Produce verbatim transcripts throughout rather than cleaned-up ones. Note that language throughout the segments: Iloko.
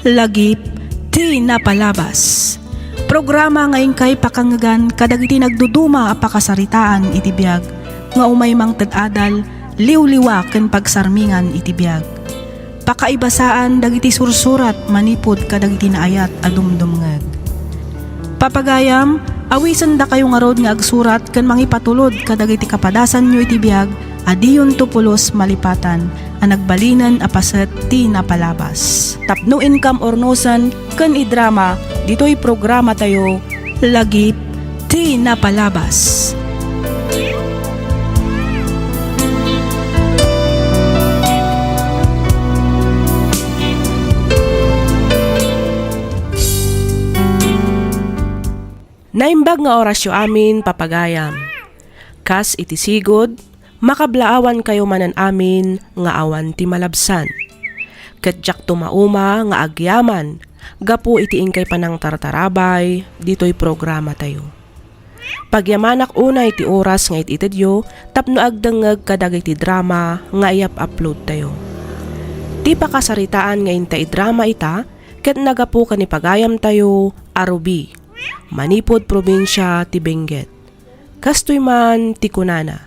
Lagip ti napalabas. Programa nga inkay pakangngegan kadagiti nagduduma a pakasaritaan iti biag nga umay mangted adal, liwliwa ken pagsarmingan iti biag. Pakaibasaan dagiti sursurat manipud kadagiti naayat a dumdumngeg. Papagayam, awisendakayo ngarud nga agsurat ken mangipatulod kadagiti kapadasanyo iti biag a diyonto pulos malipatan a nagbalinen a paset ti napalabas. Tapno inkam urnosen ken idrama ditoy programatayo, Lagip ti Napalabas. Naimbag nga orasyo amin, papagayam. Kas iti sigud, makablaawankayo manen amin nga awan ti malabsan. Ket diakto mauma nga agyaman gapu iti inkay panangtartarabay ditoy programatayo. Pagyamanak unay ti oras nga it-itedyo tapno agdengngeg kadagiti drama nga iyap-uploadtayo. Ti pakasaritaan nga inta idrama ita ket nagapu ken ni pagayamtayo a Ruby, manipud probinsia ti Benguet. Kastoy man ti kunana,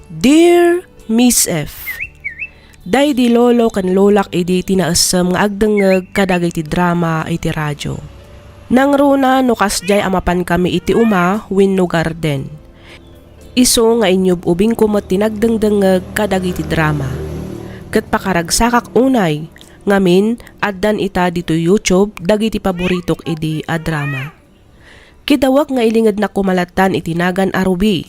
"Dear Miss F, daydi lolo ken lolak idi ti naessem nga agdengngeg kadagiti drama iti radio. Nangruna no kasdiay a mapankami iti uma wenno garden. Isu nga inyub-ubingko met ti nagdengdengngeg kadagiti drama. Ket pakaragsakak unay, ngamin, addan ita ditoy YouTube dagiti paboritok idi a drama." Kidawek nga ilingednak koma lattan iti nagan a Ruby.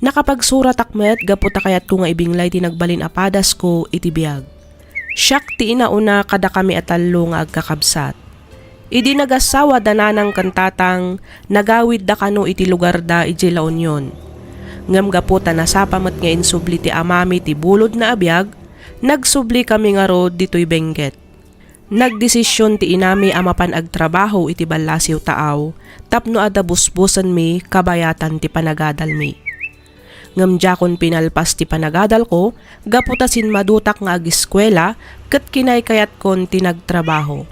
Nakapagsuratak met gapu ta kayatko nga ibinglay ti nagbalin a padasko iti biag. Siak ti inauna kadakami a tallo nga agkakabsat. Idi nagassawa da nanang ken tatang, nagawidda kano iti lugarda idiay La Union. Ngem gapu ta nasapa met nga insubli ti amami ti bulodna a biag, nagsublikami ngarud ditoy Benguet. Nagdesision ti inami a mapan agtrabaho iti ballasiw taaw tapno adda busbosenmi kabayatan ti panagadalmi. Ngem diakon pinalpas ti panagadalko gapu ta sinmadutak nga ageskuela ket kinaykayatkon ti nagtrabaho.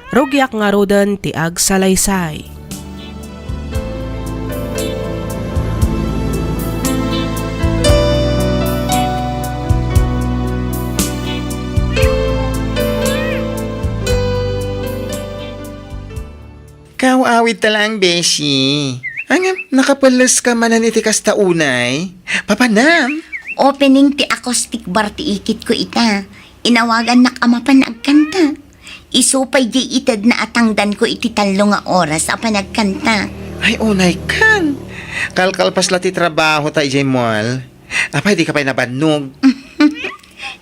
Rugiak ngaruden ti agsalaysay. Kaw-awidta laeng, beshi. Ngem, nakapelleska manen iti kasta unay? Papanam? Opening ti acoustic bar ti ikitko ita. Inawagannak a mapan agkanta. Isu pay diay itedna a tangdanko iti tallo nga oras a panagkanta. Ay, unay kan. Kalkalpas la ti trabahota idiay mall. Apay, dika pay nabannog?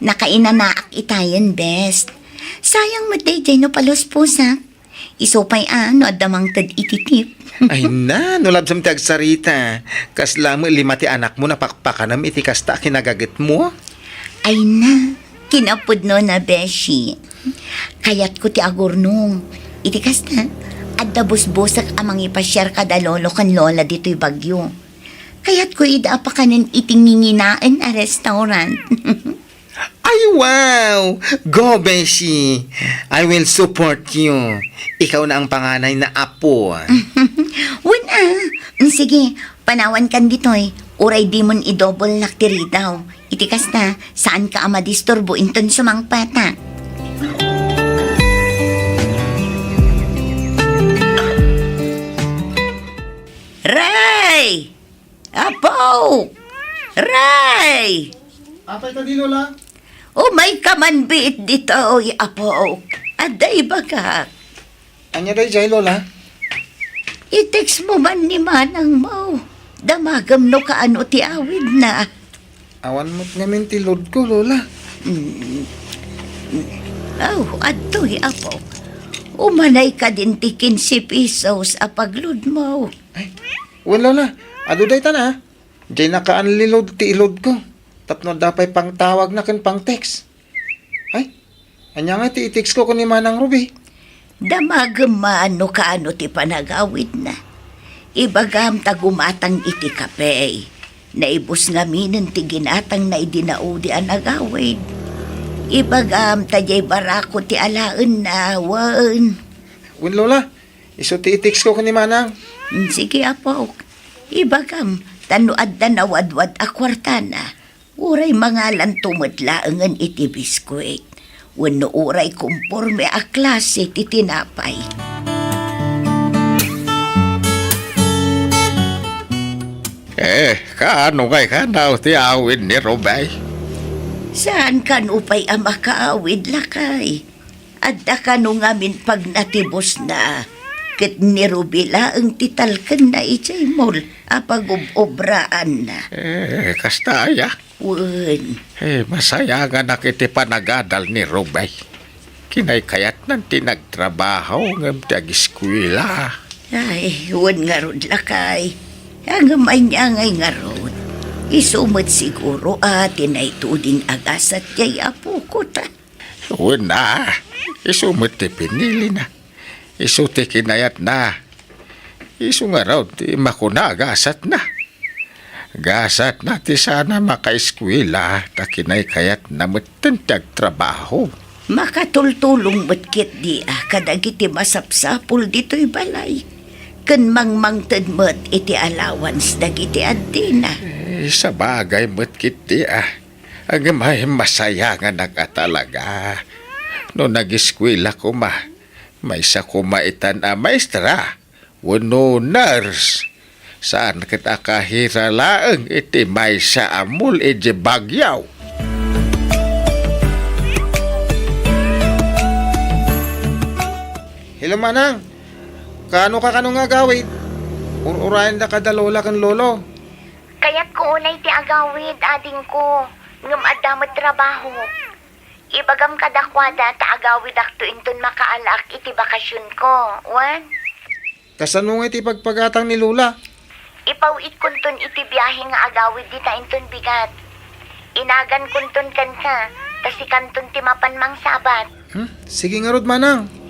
Nakainanaak itayen, bes. Sayang met daydiay no palusposak. Isu pay a no adda mangted iti tip. Ay na, no labsam ti agsarita. Kasla met lima ti anakmo napakpakanem iti kasta a kinagagetmo? Ay na, kinapudnona, beshi. Kayatko ti agurnong. Iti kasta, adda busbosek a mangipasiar kada lolo ken lola ditoy Baguio. Kayatko ida a pakanen iti nginginaen a restaurant. Ay, wow! Go, beshi! I will support you. Ikaw na ang panganay na apo. Wen a. Mm, sige, panawankan ditoy. Uray dimon idobolnak ti ridaw. Iti kasta, saanka a madisturbo inton sumangpatak. Ray! Apo! Ray! Apay kadi, Lola? Umayka man biit ditoy, apo. Adda ibagak. Ania daydiay, Lola? I-text mo man ni manang mo. Damagem no kaano ti awidna. Awan met ngamin ti load ko, Lola. Mm. Aw, adtoy, apo. Umanay kadin ti kinse pesos a pagload mo. Ay, wen, Lola. Adu dayta na. Diay naka-unload ti i-load ko. Tapno adda pay pangtawagna ken pang-text. Ay, ania nga ti i-text ko ken ni Manang Ruby? Damagem man no kaano ti panagawidna. Ibagam ta gumatang iti kape. Naibus ngaminen ti ginatangna idi naudi a nagawid. Ibagam ta diay barako ti alaenna, wen. Wen, Lola, isu ti i-text ko ken ni Manang. Mm, sige, apok. Ibagam, ta no adda nawadwad a kuartana, uray mangalanto met laengen iti biskuit, wenno uray komporme a klase ti tinapay. Eh, kaano ngay kanaw ti awid ni Rubey? Saan kano pay a makaawid, lakay? Adda kano ngamin pagnatibusna, ket ni Rubey laeng ti talkenna idiay mall a pagub-obraanna. Eh, kasta aya? Wen. Eh, masayanganak iti panagadal ni Rubey. Kinaykayatnan ti nagtrabaho ngem ti agiskuela. Ay, wen ngarud, lakay. Ngem ania ngay ngarud? Isu met siguro a ti naituding a gasat diay apoko ta. Wen a, isu met ti pinilina. Isu ti kinayatna. Isu ngarud ti makuna a gasatna. Gasatna ti saan a makaeskuela ta kinaykayatna metten ti agtrabaho. Makatultulong met ketdi a kadagiti masapsapul ditoy balay, ken mangmangted met iti allowance dagiti addina. Eh, sabagay met ketdi a. Ngem ay, masayanganak a talaga. No nagiskuela koma, maysa koma itan a maestra wenno nurse. Saan ket a kahira laeng iti maysa a mall idiay Baguio. Hello, Manang. Kaano ka kano nga agawid? Ur-urayendaka da Lola ken Lolo. Kayatko unay ti agawid, adingko, ngem adda met trabaho. Ibagam kadakuada ta agawidakto inton makaalaak iti bakasionko, wen? Kasano nga iti pagpagatang ni Lola? Ipaw-itkonton iti biahe nga agawid dita inton bigat. Inagankonton kenka, ta sikanton ti mapan mangsabat. Hmm? Sige ngarud, Manang.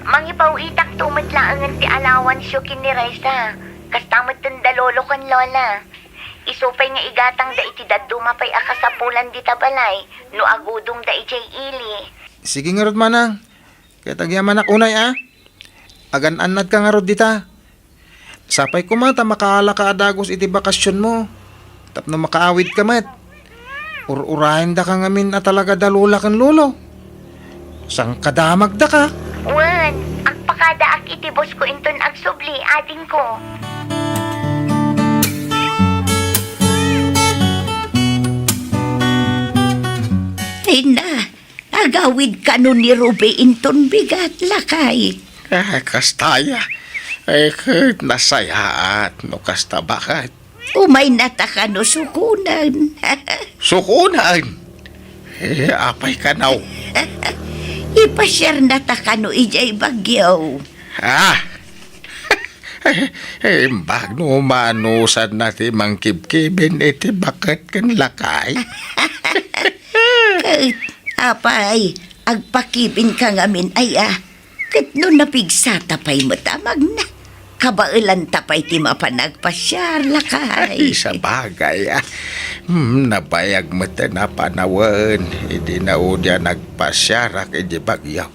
Mangipaw-itakto met laengen ti allowance-yo ken ni Reza. Kasta metten da Lolo ken Lola. Isu pay nga igatangda iti dadduma pay a kasapulan dita balay no agudongda idiay ili. Sige ngarud, Manang. Ket agyamanak unay a. Agan-annadka ngarud dita. Sapay koma ta makaalaka a dagus iti bakasionmo tapno makaawidka met. Ur-urayendaka ngamin a talaga da Lola ken Lolo. Sangkadamagdaka. Wen, agpakadaak iti boss ko inton agsubli, adingko. Ay na, agawid kano ni Ruby inton bigat, lakay. Ah, kasta aya. Eh, ket nasayaat no kasta, baket. Umaynata kano sukonen. Sukonen? Eh, apay kano? Ipasiarnata kano idiay Baguio. Ah! Eh, imbag no manusanna ti mangkibkibin iti baket ken lakay. Ket, apay, agpakibinka ngamin aya. Ket no napigsata pay met a magna, kabaelanta pay ti mapan agpasiar, lakay. Ay, sabagay, ah. Hmm, nabayag met a panawen idi naudian agpasiarak idi Baguio.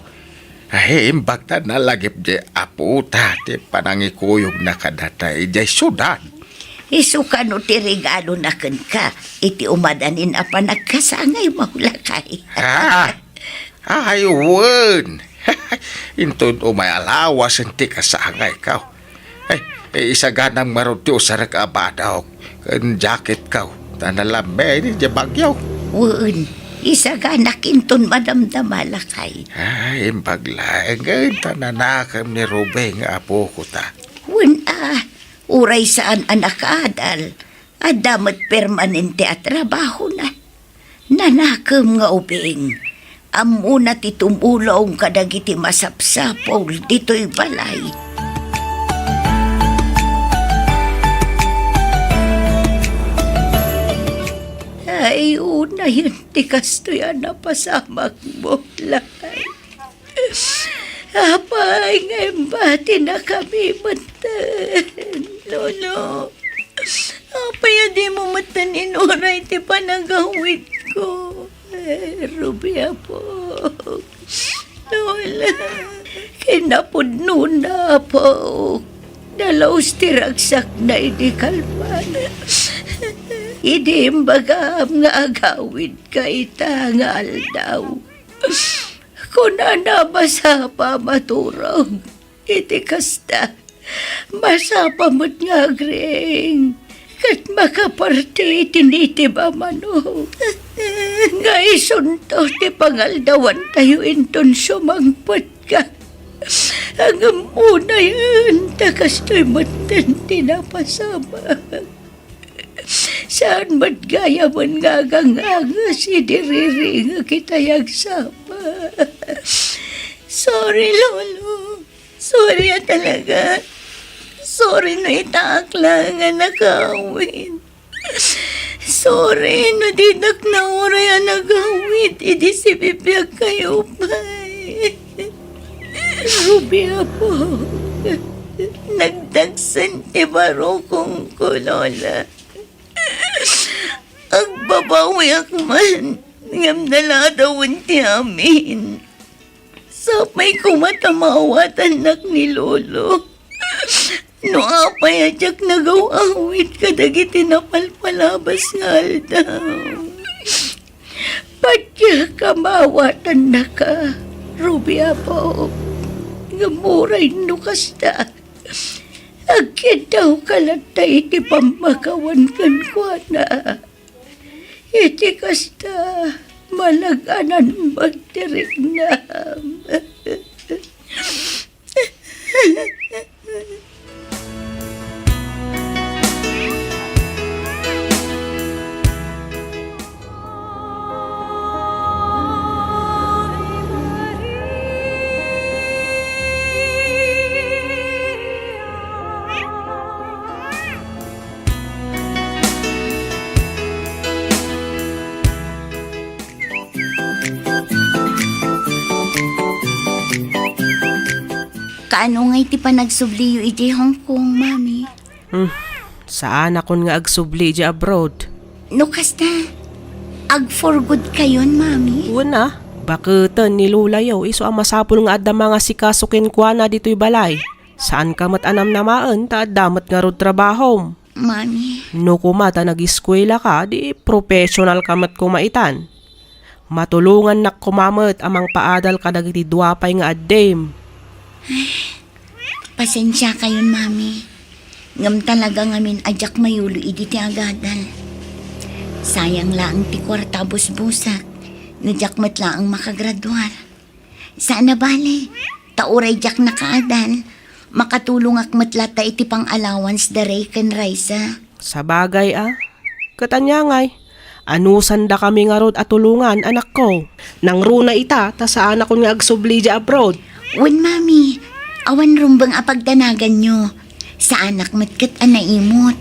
Ay, imbag ta nalagip di apota ti panangikuyogna kadata idiay siudad. Isu kano ti regalona kenka iti umadanin a panagkasangaymo, lakay. Ah! Ay, wen! Inton umay alawasen ti kasangayko. Ay, isaganam ngarud ti usarek a badok ken jacketko ta nalambeni idiay Baguio. Wen, isaganak inton madamdama, lakay. Ay, imbag laengen ta nanakem ni Ruby nga apoko ta. Wen a, uray saan a nakaadal, adda met permanente a trabahona. Nanakem nga ubing, ammona ti tumulong kadagiti masapsapul ditoy balay. Ay, unayen ti kastoy a napasamakmo, lakay. Apay nga imbatinakami metten, Lolo? Apay a dimo metten inuray ti panagawidko? Ruby, Apo. Lola, kinapudnona, Apo. Nalaus ti ragsakna idi kalman. Idi imbagam nga agawidka ita nga aldaw, kunana, masapa a maturog. Iti kasta, masapa met nga agriing ket makaparte iti nitib a manok nga isunto ti pangaldawantayo inton sumangpetka. Ngem unayen ta kastoy metten ti napasamak. Saan met gayamen nga aganganges idi riringek itay agsapa. Sorry, Lolo. Sorry a talaga. Sorry no itaak laeng a nakawid. Sorry no didak nauray a nagawid idi sibibiagkayo pay. Ruby, Apo, nagdagsen ti barukongko, Lola. Agbabawiak man, ngem naladawen ti amin. Sapay koma ta maawatannak ni Lolo no apay a diak nagaw-awid kadagiti napalpalabas nga aldaw. Patiek a maawatannaka, Ruby, Apo. Ngem uray no kasta, agkiddawka latta iti pammakawan kenkuana. Iti kasta, malag-anan met ti riknam. Kaano ngay ti panagsubliyo idiay Hong Kong, Mami? Hmm, saanakon nga agsubli idiay abroad. No kasta, ag for good kayon, Mami? Wen a, baketen ni Lolayo isu a masapul nga adda mangasikaso kenkuana ditoy balay. Saanka met a namnamaen ta adda met ngarud trabahom. Mami. No koma ta nagiskuelaka, di professionalka met koma itan. Matulongannak koma met a mangpaadal kadagiti dua pay nga addim. Pasensiakayon, Mami. Ngem talaga ngamin a diak mayulo idi ti agadal. Sayang laeng ti kuarta a busbusek no diak met laeng makagraduar. Saan a bale, ta uray diak nakaadal, makatulongak met latta iti pang-allowance da Ray ken Raisa. Sabagay a. Ket ania ngay? Anusandakami ngarud a tulongan, anakko. Nangruna ita, ta saanakon nga agsubli idiay abroad. Wen, Mami, awan rumbeng a pagdanaganyo. Saanak met ket a naimot.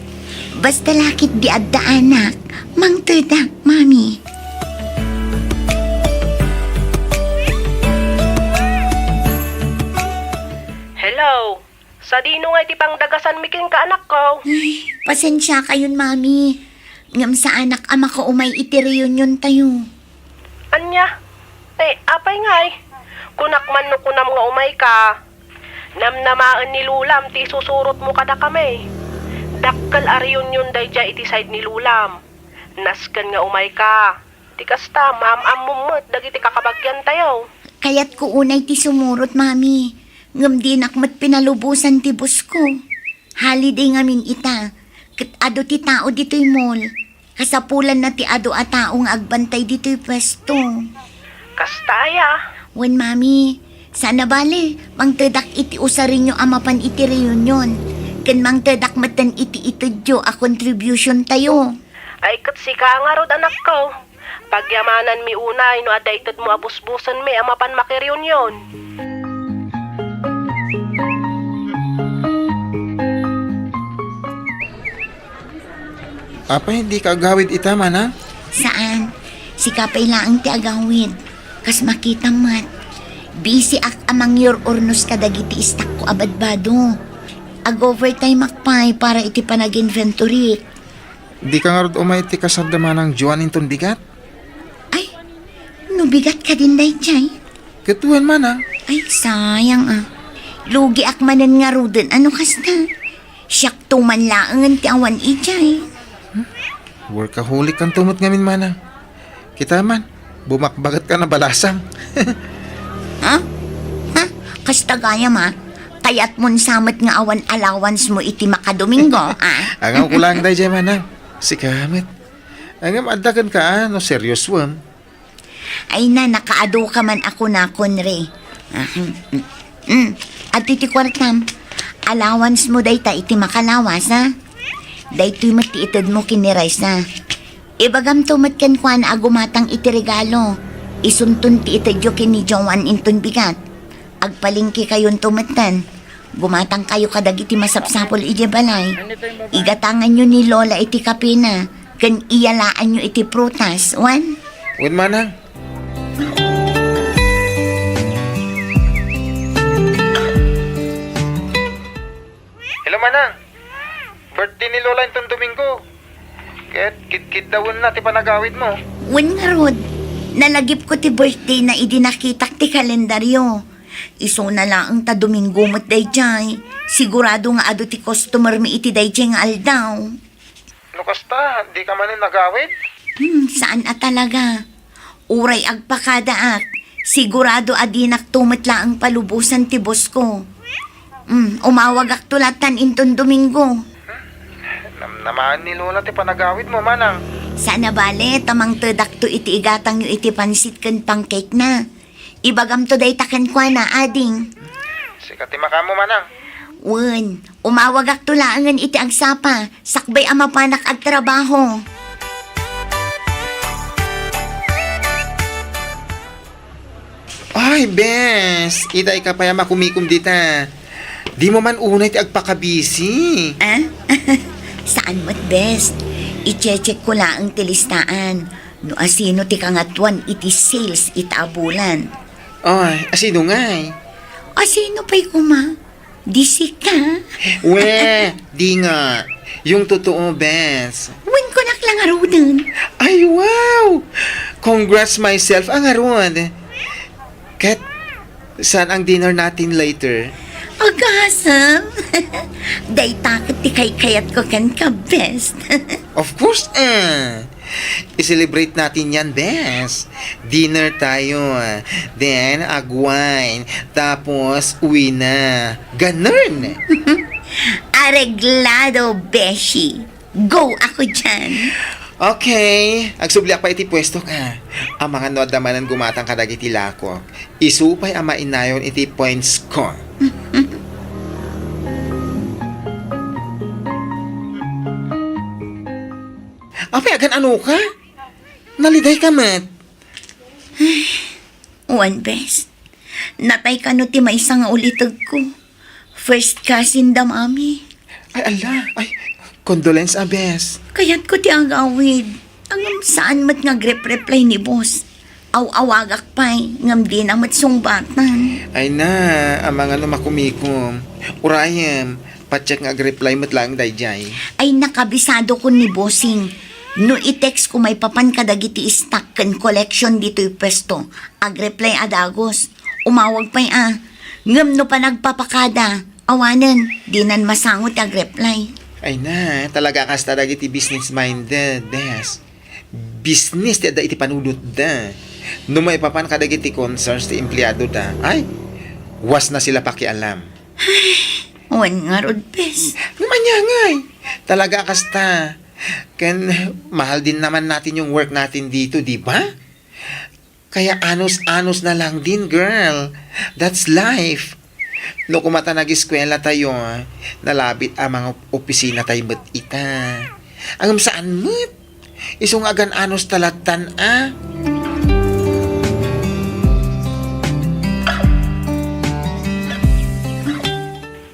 Basta la ketdi adda anak, mangtedak, Mami. Hello. Sadino nga iti pangdagasanmi kenka, anakko? Ay, pasensiakayon, Mami. Ngem saanak a makaumay iti reunion tayo. Ania? Eh, apay ngay? Kunak man no kunam nga umayka. Namnamaen ni Lolam ti isusurotmo kadakami. Dakkel a reunion daydiay iti side ni Lolam. Nasken nga umayka. Ti kasta, maam-ammom met dagiti kakabagiantayo. Kayatko unay ti sumurot, Mami. Ngem dinak met pinalubosan ti busko. Holiday ngamin ita, ket adu ti tao ditoy mall. Kasapulanna ti adu a tao nga agbantay ditoy puesto. Kasta aya? Wen, Mami. Saan a bale, mangtedak iti usarenyo a mapan iti reunion, ken mangtedak metten iti itedyo a contribution tayo. Ay, ket sika ngarud, anakko. Pagyamananmi unay no adda itedmo a busbusenmi a mapan makireunion. Apay, dika agawid ita, manang? Saan. Sika pay laeng ti agawid. Kas makitam met, busy-ak a mangyur-urnos kadagiti istakko a badbado. Ag-overtime-ak pay para iti panag-inventory. Dika ngarud umay ti kas adda manang Joan inton bigat? Ay, Bigat kadin daydiay? Ket wen, manang. Ay, sayang a. Lugiak manen ngaruden a no kasta. Siakto man laengen ti awan idiay. Workaholic kanto met ngamin, manang. Kita man, bumakbaget ka na balasang. Ha? Ha? Kasta gayam a. Kayatmon sa met nga awan allowance mo iti makadomingo, a? Agaw ko lang daydiay, manang. Sika met. Ngem adda kenka, a, no seriosoem. Ay na, nakaadu ka man a kunakon, re. Ah, mm, mm. Mm. Adtoy ti kuartam. Allowance mo dayta iti makalawas, a? Daytoy met ti itedmo ken ni Raisa. Ibagamto met kenkuana a gumatang iti regalo. Isunton ti itedyo ken ni Joan inton bigat. Agpalengkekayonto metten. Gumatangkayo kadagiti masapsapul idiay balay. Igatanganyo ni Lola iti kapena, ken iyalaanyo iti prutas, wen? Wen, manang. Hello, manang. Birthday ni Lola inton Domingo. Ket kidkiddawenna ti panagawidmo. Wen ngarud, nalagipko ti birthday na idi nakitak ti kalendaryo. Isuna laeng ta Domingo met daydiay. Sigurado nga adu ti customer mi iti daydiay nga aldaw. No kasta, dika manen nagawid? Hmm, saan a talaga. Uray agpakadaak, sigurado a dinakto met laeng palubosan ti boss ko. Hmm, umawagakto latan inton Domingo. Namnamaen ni Lola ti panagawidmo, manang. Saan a bale, ta mangtedakto iti igatangyo iti pansit ken pancake na. Ibagamto dayta kenkuana, ading. Sika ti makaammo, manang. Wen, umawagakto laengen iti agsapa, sakbay a mapanak agtrabaho. Ay, bes, itay ka pay a makumikom dita. Dimo man unay ti agpakabisi. Ah? Saan met, bes. I-check ko laeng ti listaan. No asino ti kangatuan iti sales ita a bulan. Ay, asino ngay? Asino pay koma? Di sika? We, di nga. Yung totoo, bes. Wen, kunak lang ngaruden. Ay, wow! Congrats myself a ngarud. Ket, saan ang dinner natin later? Agasem! Dayta ket ti kaykayatko kenka, bes. Of course, eh. I-celebrate natin yan, bes. Dinner tayo, then ag-wine, tapos uwi na. Ganun! Areglado, beshi. Go ako dyan. Okay, agsubliak pay iti puesto ka. Amangan no adda manen gumatang kadagiti lakok. Isu pay a mainayon iti points ko. Apay, agan-ano ka? Naliday ka met. Wen, bes. Natay kano ti maysa nga ulitegko. First cousin da mami. Ay, ala. Ay, condolence, a, bes. Kayatko ti agawid. Ngem saan met nga agrep-reply ni boss. Aw-awagak pay, ngem dina met sungbatan. Ay na, amangan no makumikom. Urayem, pa-check nga agreply met laeng daydiay. Ay, nakabisadokon ni bossing. No i-text ko maipapan kadagiti stock ken collection ditoy puesto, agreply a dagus. Umawag pay a. Ngem no panagpapakada, awanen, dinan masango ti agreply. Ay na, talaga kasta dagiti business-minded, bes. Business ti adda iti panunotda. No maipapan kadagiti concerns ti empleadoda, ay, was na sila pakialam. Wen ngarud, bes. Ngem ania ngay? Talaga kasta. Ken mahal din naman natin yung work natin dito, di ba? Kaya anos-anos na lang din, girl. That's life. No kumata nagiskwela tayo, nalabit a mga opisina tayo met ita. Ngem saan met? Isu nga agan-anos ta lattan, a?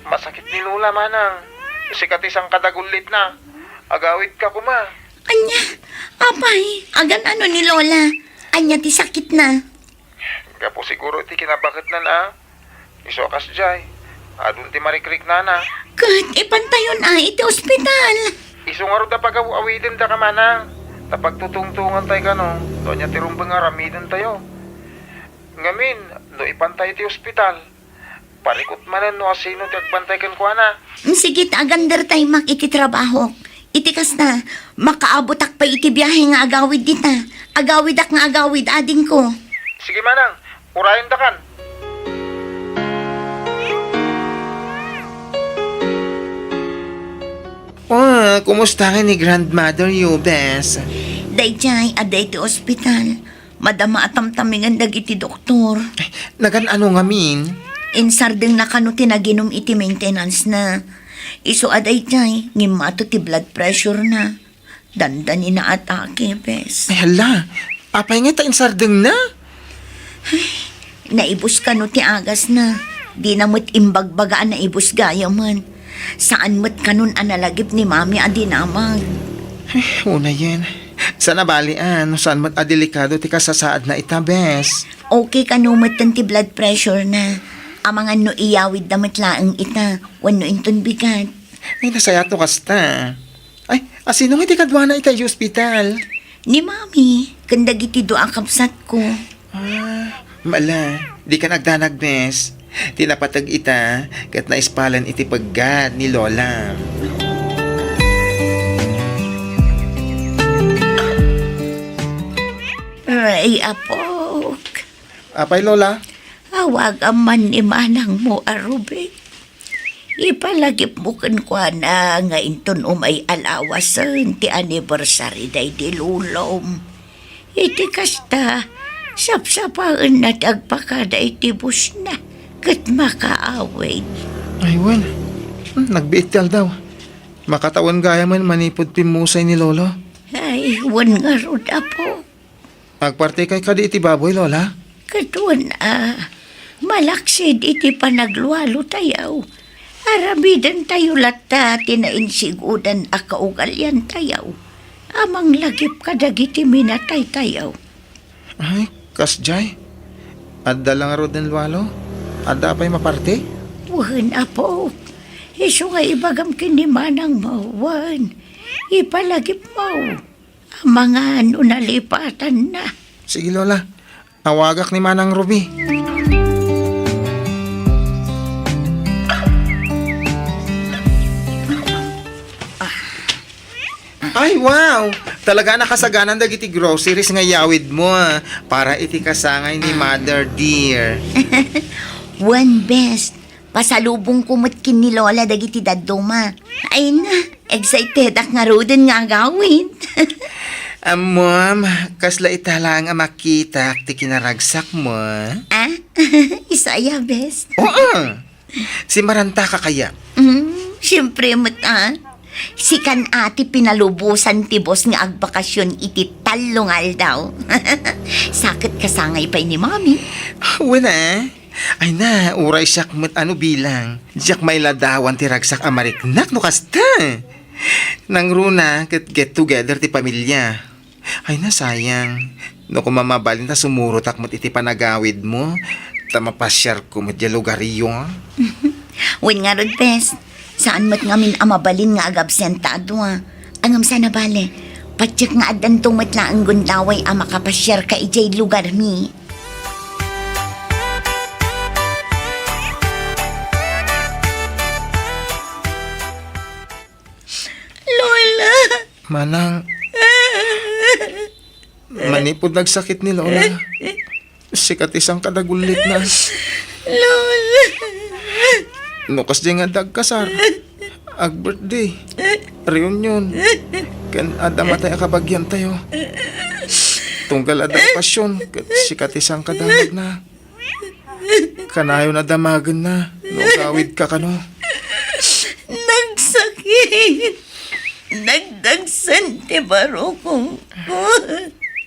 Masakit ni Lola, manang. Sika ti sangkadagullit na. Agawid ka koma. Ania? Apay, agan-ano ni Lola? Ania ti sakitna? Gapu siguro iti kinabaketnan a. Isu a kasdiay, adun ti marikriknana. Ket ipantayon a iti ospital. Isu ngarud a pagaw-awiden daka manang. Ta pagtutungtongan tay kano, no ania ti rumbeng nga aramiden tayo. Ngamin, no ipantay iti ospital, parikut manen no asino ti agbantay kenkuana. Mm, sige, ta agandertay mak iti trabahok. Iti kasta, makaabutak pay iti biahe nga agawid dita. Agawidak nga agawid, adingko. Sige, manang, urayendakan. Oh, kumusta nga ni grandmother you, bes? Daydiay, adda iti ospital. Madama a tamtamingan dagiti doktor. Nagan-ano ngamin? Insardengna kano ti naginum iti maintenance na. Isu a daydiay, ngimmato ti blood pressure na. Dandani naatake, bes. Ay, hala. Apay nga ta insardengna? Naibus kano ti agasna. Dina met imbagbaga a naibus gayamen. Saan met kanon a nalagip ni Mami a dinamag. Ay, unayen. Saan a bali, a, no saan met a delikado ti kasasaadna ita, bes. Okay kano metten ti blood pressure na. Amangan no iyawidda met laeng ita, wenno inton bigat. Ay, nasayaat no kasta. Ay, asino nga ti kaduana ita iti ospital? Ni Mami, ken dagiti dua a kabsatko. Ah, mala, dikan agdanag, bes. Ti napateg ita, ket naispalan iti peggad ni Lola. Ay, apok. Apay, Lola? Awagam man ni manangmo a Ruby. Ipalagipmo kenkuana nga inton umay a lawasen ti anniversary daydi lolom. Iti kasta, sapsapaenna ti agpakada iti busna ket makaawid. Ay, wen. Hmm, nagbiit ti aldaw. Makatawen gayamen manipud pimmusay ni Lolo. Ay, wen ngarud, apo. Agpartikay kadi iti baboy, Lola? Ket wen a, malaksid iti panaglualo tayo. Aramiden tayo latta ti nainsigudan a kaugalian tayo. Amanglagip kadagiti minatay tayo. Ay, kasdiay? Adda la ngaruden lualo? Adda pay maparti? Wen, apo. Isu nga ibagam ken ni manangmo, wen. Ipalagipmo. Amangan no nalipatanna. Sige, Lola. Awagak ni Manang Ruby. Ay, wow! Talaga nakasaganan dagiti groceries nga iyawidmo, ah, para iti kasangay ni Mother, dear. Wen, bes. Pasalubongko met ken ni Lola dagiti dadduma. Ay na, excitedak ngaruden nga agawid. Ammom, kasla ita laeng a makitak ti kinaragsakmo. Ah? Isu aya, bes? Oo. Simmarantaka kaya? Mm, siempre met, ah. Sikan a ti pinalubosan ti boss nga agbakasyon iti tallo nga aldaw. Sa ket kasangay pay ni Mami. Wen a. Ay na, uray siak met a no bilang. Diak mailadawan ti ragsak a mariknak no kasta. Nangruna ket get together ti pamilya. Ay na, sayang. No koma mabalin ta sumurotak met iti panagawidmo, ta mapasiarko met diay lugaryo. Wen ngarud, bes, saan met ngamin a mabalin nga agabsenta a dua. Ngem saan a bale, patiek nga addanto met laeng gundaway a makapasiarka idiay lugarmi. Lola! Manang, manipud nagsakit ni Lola, sikatisan kada gullitna. Lola! No kasdiay nga adda agkasar, ag-birthday, reunion, ken adda matay a kabagiantayo. Tunggal adda okasyon, ket sikatisan kada magna. Kanayon a damagenna no agawidka kano. Nagsakit. Nagdagsen ti barukongko.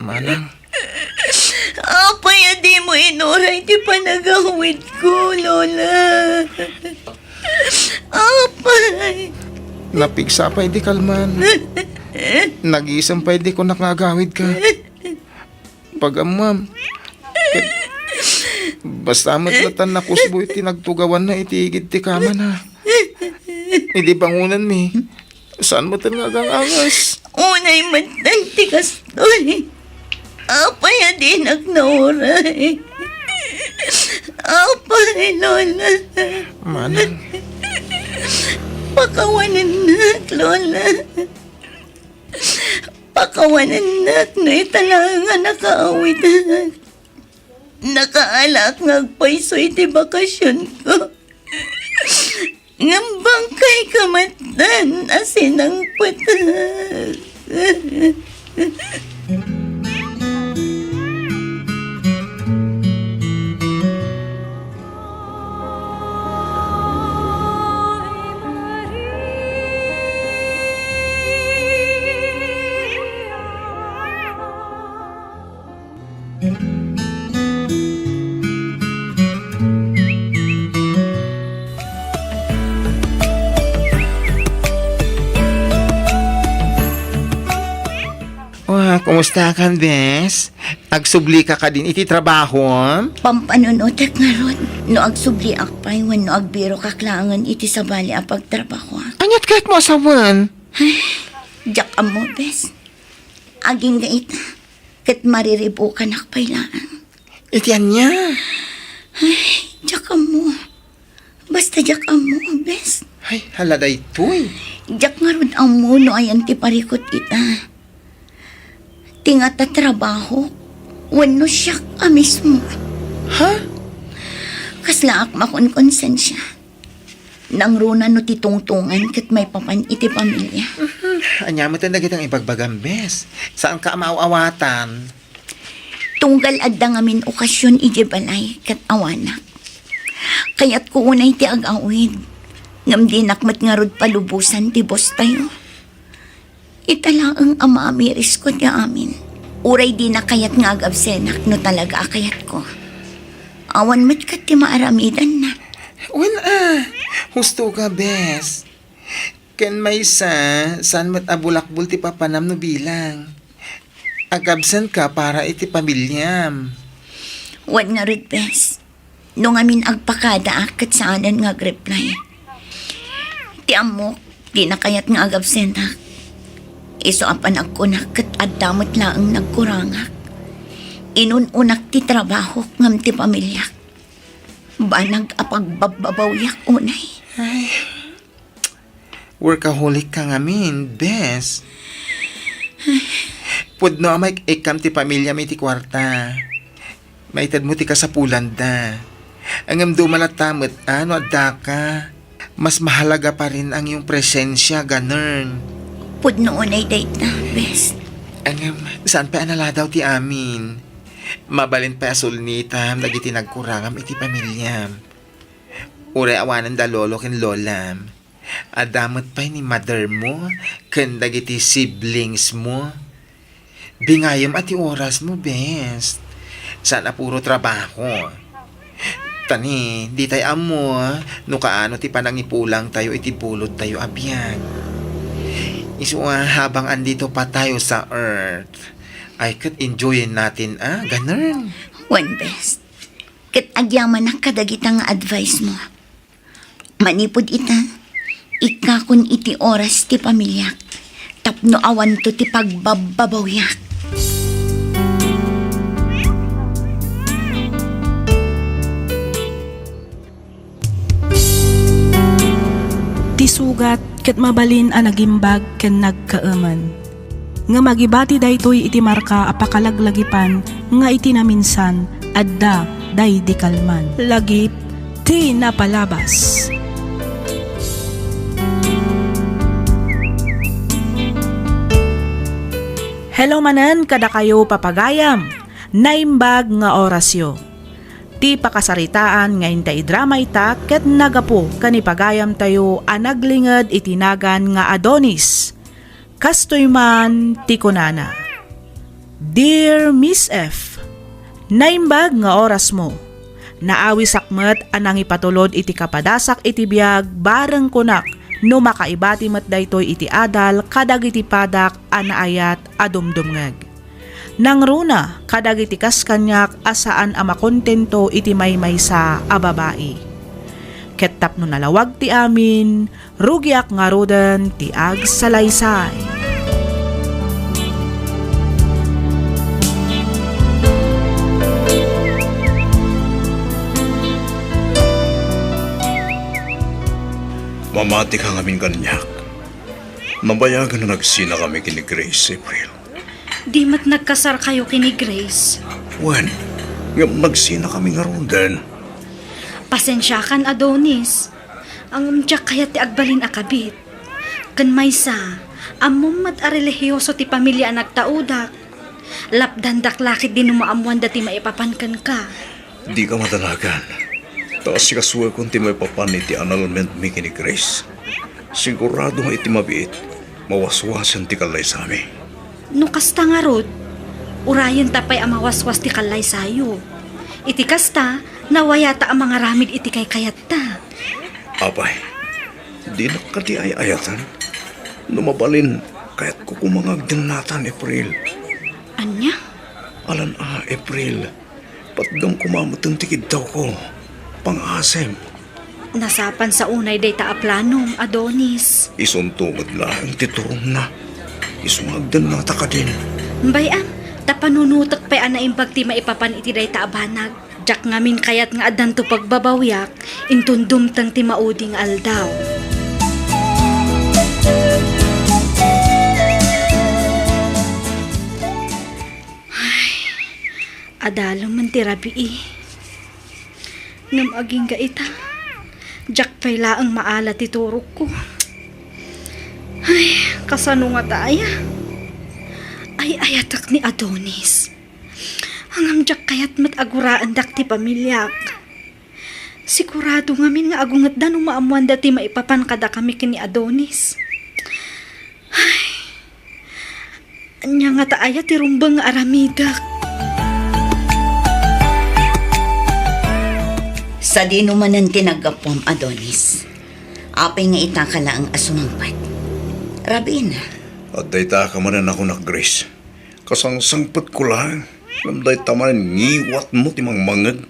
Manang. Apay a dimo inuray ti panagawidko, Lola? Apay. Napigsa pay di kalman. Nagisem pay di kunak nga agawidka. Pagammam. Ket basta met latta nakusbo iti nagtugawanna iti igid ti kamana. Idi bangonanmi, saan metten nga agang-anges. Unay metten ti kastoy. Apay a dinak nauray. Apay, Lola. Manang. Pakawanennak, Lola. Pakawanennak no ita laeng a nakaawidek. Nakaalaak nga agpayso iti bakasionko. Ngem bangkay ka met a sinangpetek. Ah, kumusta ka, bes? Agsubli ka kadin iti trabaho? Pampanunotek ngarud, no agsubliak pay wenno agbirokak laengen iti sabali a pagtrabahoak. Aniat kayatmo a sawen? Ay, diak ammo, bes. Agingga ita, ket mariribukanak pay laeng. Iti ania? Ay, diak ammo. Basta diak ammo, bes. Ay, hala daytoy. Diak ngarud ammo no ayan ti parikut ita. Ti ngata trabaho, wenno siak a mismo. Ha? Kaslaak makonkonsensia. Nangruna no ti tungtungan ket maipapan iti pamilia. Mhm. Ania met dagiti ibagbagam, bes? Saanka a maaw-awatan? Tunggal adda ngamin okasion idiay balay ket awanak. Kayatko unay ti ag-awid, ngem dinak met ngarud palubosan ti bostayo. Ita laeng a maamirisko ti amin. Uray dina kayat nga agabsenak no talaga a kayatko. Awan met ket ti maaramidanna. Wen a, husto ka, bes. Ken maysa, saan met a bulakbol ti papanam no bilang. Agabsent ka para iti pamiliam. Wen ngarud, bes. No ngamin agpakadaak ket saanen nga agreply. Ti ammok, dina kayat nga agabsentak. Isu a panagkunak ket adda met laeng nagkurangak. Inun-unak ti trabahok ngem ti pamiliak. Banag a pagbabbabawiak unay. Ay. Workaholic ka ngamin, bes. Pudno a maik-ikkam ti pamiliam iti kuarta. Maitedmo ti kasapulanda. Ngem duman latta met a no addaka. Mas mahalaga pa rin ang iyong presensya, ganern. Pudno unay dayta, bes. Ngem, saan pay a naladaw ti amin? Mabalin pay a sulnitam dagiti nagkurangam iti pamiliam. Uray awanen da lolo ken lolam. Adda met pay ni mother mo ken dagiti siblings mo. Bingayem a ti oras mo, bes. Saan a puro trabaho. Ta ni, ditay ammo no kaano ti panangipulang tayo iti bulod tayo a biag. Isu a habang andito pa tayo sa earth, ay ket enjoyin natin, ah, ganun. Wen, bes. Ket agyamanak kadagita nga advice mo. Manipud ita, ikkakon iti oras ti pamiliak tapno awanto ti pagbabbabawiak. Ti sugat ket mabalin a nagimbag ken nagkaemen. Ngem agibati daytoy iti marka a pakalaglagipan nga iti naminsan, adda daydi kalman. Lagip ti napalabas. Hello manen kadakayo, papagayam. Naimbag nga orasyo. Ti pakasaritaan nga inta idrama ita ket nagapu ken ipagayamtayo a naglinged iti nagan nga Adonis. Kastoy man ti kunana, "Dear Miss F, naimbag nga orasmo. Naawisak met a nangipatulod iti kapadasak iti biag, bareng kunak no makaibati met daytoy iti adal kadagiti padak a naayat a dumdumngeg. Nangruna kadagiti kas kaniak a saan a makontento iti maymaysa a babai. Ket tapno nalawag ti amin, rugiak ngaruden ti agsalaysay." Mamatika ngamin kaniak. Nabayagen a nagsinakami ken ni Grace, April. Di met nagkasarkayo ken ni Grace? Wen, ngem nagsinakami ngaruden. Pasensiakan, Adonis. Ngem diak kayat ti agbalin a kabit. Ken maysa, ammom met a relihioso ti pamilia a nagtaudak. Lapdandak la ketdi no maammoanda ti maipapan kenka. Dika madalagan. Ta asikasuekon ti maipapan iti annulmentmi ken ni Grace. Sigurado nga iti mabiit, mawaswasen ti kallaysami. No kasta ngarud, urayenta pay a mawaswas ti kallaysayo. Iti kasta, nawayata a mangaramid iti kaykayatta. Apay, dinak kadi ay-ayaten? No mabalin, kayatko koma nga agdennatan, April. Ania? Alan a, April. Patdem koma met ti kiddawko. Pangasim. Nasapan sa unay dayta a planom, Adonis. Isunto met laeng ti turongna. Isu nga agdennata kadin. Bay-am, ta panunutek pay a naimbag ti maipapan iti dayta a banag. Diak ngamin kayat nga addanto pagbabawiak, inton dumteng ti maudi nga aldaw. Ay, adalem man ti rabii. Ngem agingga ita, diak pay laeng maala ti turogko. Ay, kasano ngata aya? Ay-ayatek ni Adonis. Ngem diak kayat met a guraendak ti pamiliak. Sigurado ngamin nga agungetda no maammoanda ti maipapan kadakami ken ni Adonis. Ay, ania ngata aya ti rumbeng nga aramidek? Sadino manen ti naggapuam, Adonis? Apay nga itaka laeng a sumangpet? Rabiina. Adda itaka manen a kunak, Grace. Kasangsangpetko laeng. Ngem dayta manen ngiwatmo ti mangmangeg.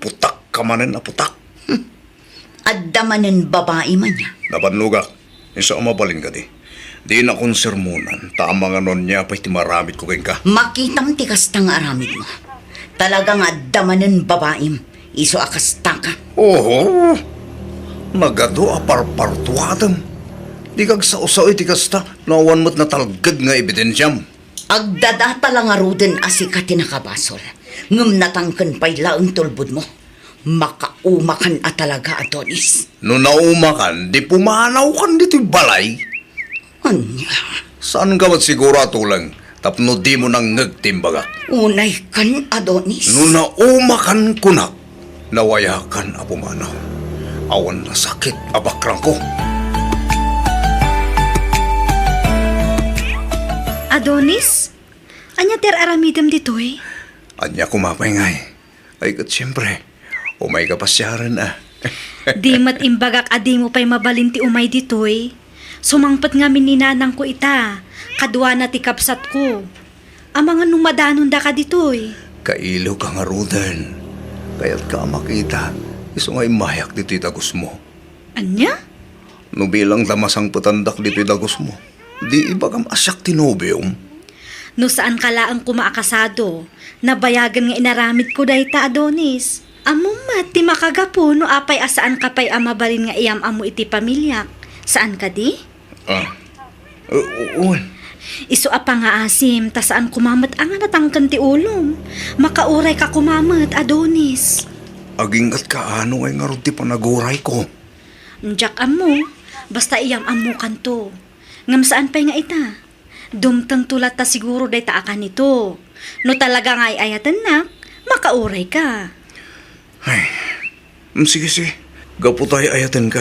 Putak ka manen a putak. Hmm. Adda manen babai man aya. Nabannogak. Isu a mabalin kadi. Dinakon sermonan, ta amangan no ania pay ti maaramidko kenka. Makitam ti kasta nga aramidmo. Talaga nga adda manen babaim. Isu a kastaka. Oho. Nagadu a parpartuatem. Dika agsao-sao iti kasta, no awan met natalged nga ebidensiam. Agdadata la ngaruden a sika ti nakabasol, ngem natangken pay laeng ti ulbodmo. Makaumakan a talaga, Adonis. No naumakan, di pumanawkan ditoy balay. Ania? Saanka met siguro a tuleng tapno dimo nangngeg ti imbagak? Unaykan, Adonis. No naumakan kunak, nawayakan a pumanaw. Awan nasakit a bakrangko. Adonis, ania ti ar-aramidem ditoy? Ania koma pay ngay? Ay, ket siempre, umayka pasiaren a. Di met imbagak a dimo pay mabalin ti umay ditoy. Sumangpet ngamin ni nanangko ita, kaduana ti kabsatko. Amangan no madanondaka ditoy. Kailiwka ngaruden. Kayatka a makita, isu nga immayak ditoy dagusmo. Ania? No bilang ta masangpetandak ditoy dagusmo, di ibagam a siak ti nobiom? No saanka laeng koma a kasado, nabayagen nga inaramidko dayta, Adonis. Ammom met ti makagapu no apay a saanka pay a mabalin nga iyam-ammo iti pamiliak. Saan kadi? Ah. U-, u-, wen. Isu a pangaasim, ta saan koma met a nga natangken ti ulom. Makaurayka koma met, Adonis. Aginggatka a no ngay ngarud ti panagurayko. Diak ammo, basta iyam-ammokanto. Ngem saan pay nga ita. Dumtengto latta siguro dayta a kanito. No talaga nga ay-ayatennak, makaurayka. Ay, mm, sige, sige. Gapu ta ay-ayatenka,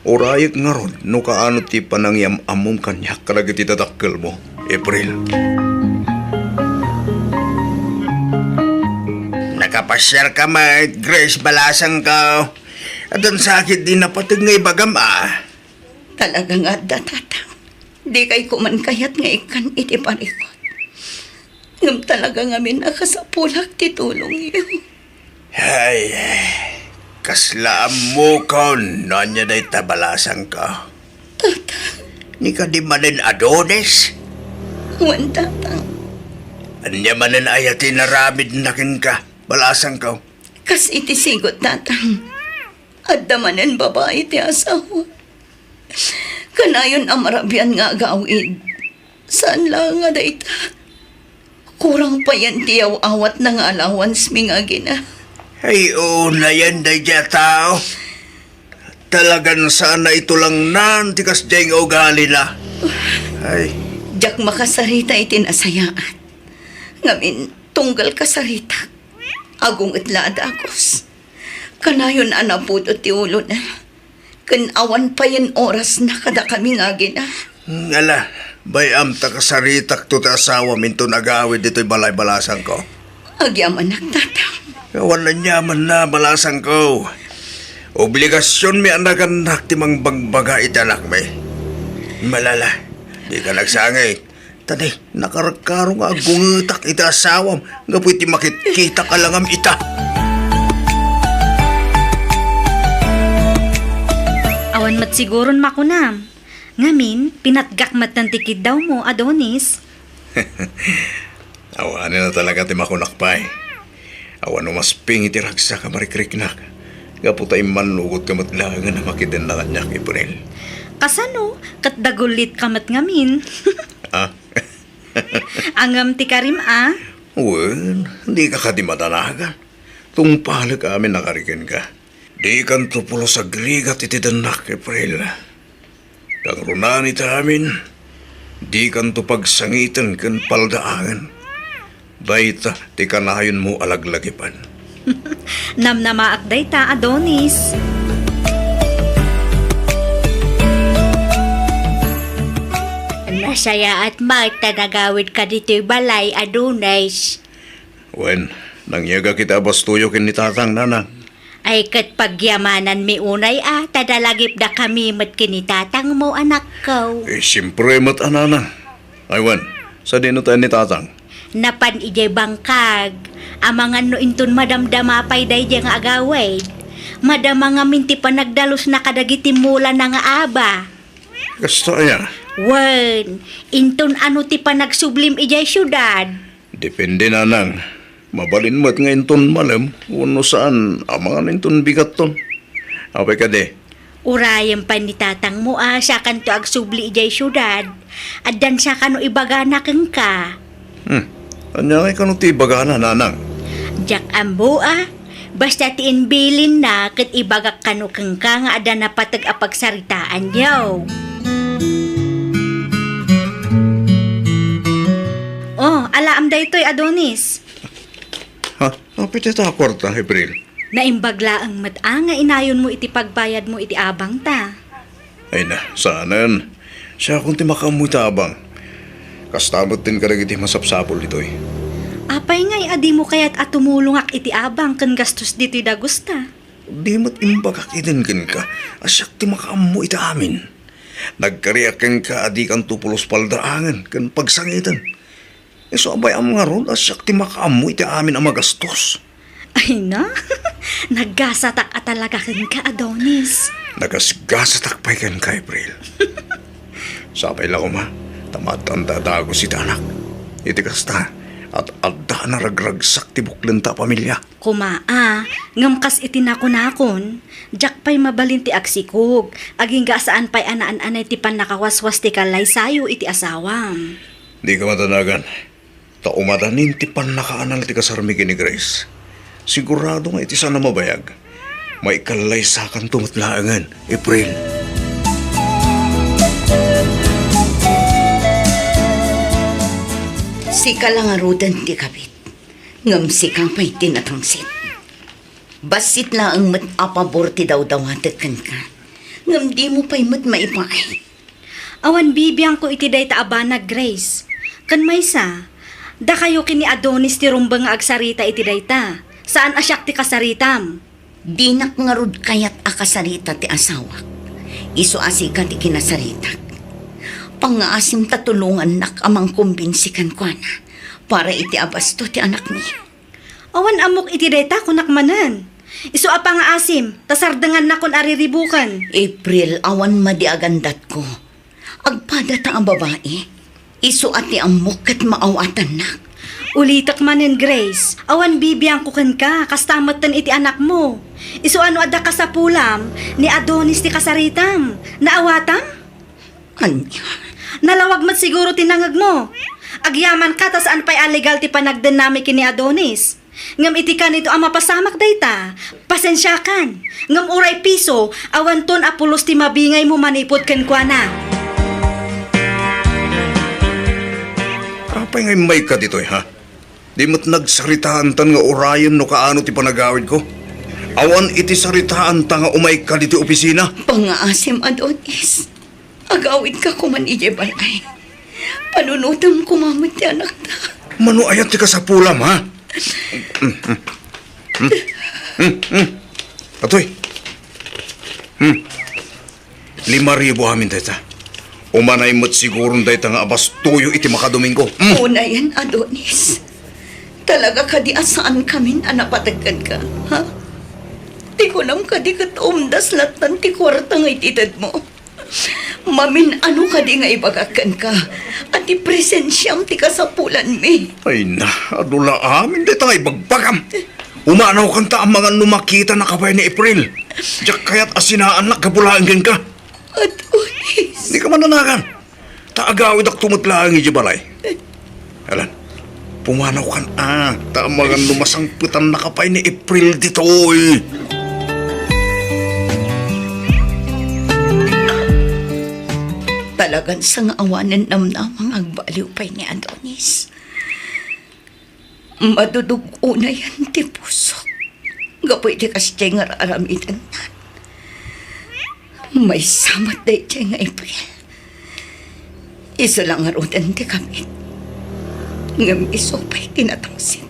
urayek ngarud no kaano ti panangiyam-ammom kaniak kadagiti dadakkelmo, April. Nakapasiarka met, Grace, balasangko. Addan sakit di napateg nga ibagam, a. Talaga nga adda, Tatang. Dikay koma kayat nga ikkan iti parikut. Ngem talaga ngamin a kasapulak ti tulongyo. Ay, kasla ammokon no ania dayta balasangko. Tatang. Ni kadi manen Adonis? Wen, Tatang. Ania manen aya ti inaramidna kenka, balasangko? Kas iti sigut, Tatang. Adda manen babai ti asawa. Kanayon a marabian nga agawid. Saan laeng a dayta. Kurang payen ti yaw-awatna nga allowance mi nga agina. Ay, unayen daydiay a tao. Talagan saan a itulangnan ti kasdiay nga ugalina. Ay. Diak makasarita iti nasayaat. Ngamin, tunggal kasaritak, agunget la a dagus. Kanayon a napudot ti ulona. Ken awan payen orasna kadakami nga agina. Ngala, bay-am ta kasaritakto ti asawam inton agawid ditoy balay, balasangko. Agyamanak, Tatang. Awan aniamanna, balasangko. Obligasionmi a nagannak ti mangbagbaga iti anakmi. Malala, dika nagsangit. Tadi, nakarkaro nga agungetak iti asawam gapu iti makitkitak a langam ita. Awan met siguron makunam. Ngamin, pinatgak metten ti kiddawmo, Adonis. Awanen a talaga ti makunak pay. Awan umasping iti ragsak a marikriknak. Gapu ta immannugotka met laengen a makidenna kaniak, April. Kasano? Ket dagullitka met ngamin. Ah? Angem ti karim a? Wen, dika kadi madanagan. Tungpalek amin a kari kenka. Dikanto pulos agrigat iti dennak, April. Kangrunaan ita amin, dikanto pagsangiten ken paldaangen. Dayta ti kanayonmo a laglagipan. Namnamaak dayta, Adonis. Nasayaat met ta nagawidka ditoy balay, Adonis. Wen, nangyegak iti abastoyo ken ni Tatang, Nanang. Ay, ket pagyamananmi unay a, ta nalagipdakami met ken ni Tatangmo, anakko. Eh, siempre met a, Nanang. Ay, wen, sadino tayo ni Tatang? Napan idiay bangkag. Amangan no inton madamdama pay daydiay nga agawid. Madama ngamin ti panagdalusna kadagiti mulana nga aba. Kasta aya? Wen, inton ano ti panagsublim idiay siudad? Depende, Nanang. Mabalin met nga inton malem wenno saan, amangan inton bigatton. Apay kadi? Urayem pay ni Tatangmo a sakanto agsubli idiay siudad. Addan sakano ibagana kenka. Hmm. Ania ngay kano ti ibagana, Nanang? Diak ammo a. Basta ti imbilinna ket ibagak kano kenka nga adda napateg a pagsaritaanyo. Oh, alaem daytoy, Adonis. Ha? Apay dayta a kuarta, April? Naimbag laeng met a nga inayonmo iti pagbayadmo iti abangta. Ay na, saanen. Siakon ti makaammo iti abang. Kasta met din kadagiti masapsapul ditoy. Apay ngay a dimo kayat a tumulongak iti abang ken gastos ditoy dagusta? Di met imbagak iden kenka a siak ti makaammo iti amin. Nagkariak kenka a dikanto pulos paldaangen ken pagsangiten. Isu a bay-am ngarud a siak ti makaammo iti amin a magastos. Ay na, naggasatak a talaga kenka, Adonis. Nagasgasatak pay kenka, April. Sapay la koma, ta maadda a dagus iti anak. Iti kasta, at adda a naragragsak ti buklenta a pamilia. Koma a, ngem kas iti nakunakon, diak pay mabalin ti agsikog, agingga a saan pay a naan-anay ti pannakawaswas ti kallaysayo iti asawam. Dika madanagan. Ta umadanin ti pannakaanal ti kasarmi ken ni Grace. Sigurado nga iti saan a mabayag, maikallaysakanto met laengen, April. Sika la ngaruden ti kabit, ngem sika pay ti natangsit. Bassit laeng met a pabor ti dawdawatek kenka, ngem dimo pay met maipaay. Awan bibiangko iti dayta a banag, Grace. Ken maysa, dakayo ken ni Adonis ti rumbeng nga agsarita iti dayta. Saan a siak ti kasaritam. Dinak ngarud kayat a kasarita ti asawak. Isu a sika ti kinasaritak. Pangngaasim ta tulongannak a mangkumbinsi kenkuana para iti abasto ti anakmi. Awan ammok iti dayta, kunak manen. Isu a pangngaasim, ta sardengannakon a riribuken. April, awan madi a gandatko. Agpadata a babai. Isu a ti ammok ket maawatannak. Ulitek manen, Grace, awan bibiangko kenka, kasta metten iti anakmo. Isu a no adda kasapulam, ni Adonis ti kasaritam. Naawatam? Ania? Nalawag met siguro ti nangegmo. Agyamanka ta saan pay a legal ti panagdennami ken ni Adonis. Ngem iti kanito a mapasamak dayta, pasensiakan. Ngem uray piso, awanton a pulos ti mabingaymo manipud kenkuana. Apay nga immayka ditoy, ha? Di met nagsaritaantan nga urayen no kaano ti panagawidko. Awan iti saritaanta nga umayka ditoy opisina. Pangngaasim, Adonis. Agawidka koman idiay balay. Panunotem koma met ti anakta. Mano aya ti kasapulam, ha? Hmm, hmm, hmm. Hmm, hmm. Atoy. Hmm. Lima ribu amin dayta. Umanay met siguron dayta nga abastoyo iti makadomingo. Hmm. Unayen, Adonis. Talaga kadi a saankamin a napateg kenka, ha? Ti kunam kadi ket umdas lattan ti kuarta nga itedmo. Mamin-ano kadi nga ibagak kenka a ti presensiam ti kasapulanmi? Ay na, adu la amin dayta nga ibagbagam. Umanawkanta a mangan no makitanaka pay ni April. Diak kayat a sinaannak gapu laeng kenka. Adonis. Dika mananagan. Ta agawidakto met laeng idiay balay. Alan, pumanawkan a, ta amangan no masangpetannaka pay ni April ditoy. Talagan sa nga awanen namnama nga agbaliw pay ni Adonis. Madudug-onayan ti pusok gapu iti kasdiay nga ar-aramidennan. Maysa met daydiay nga April. Isu la ngaruden ti kabit. Ngem isu pay ti natangsit.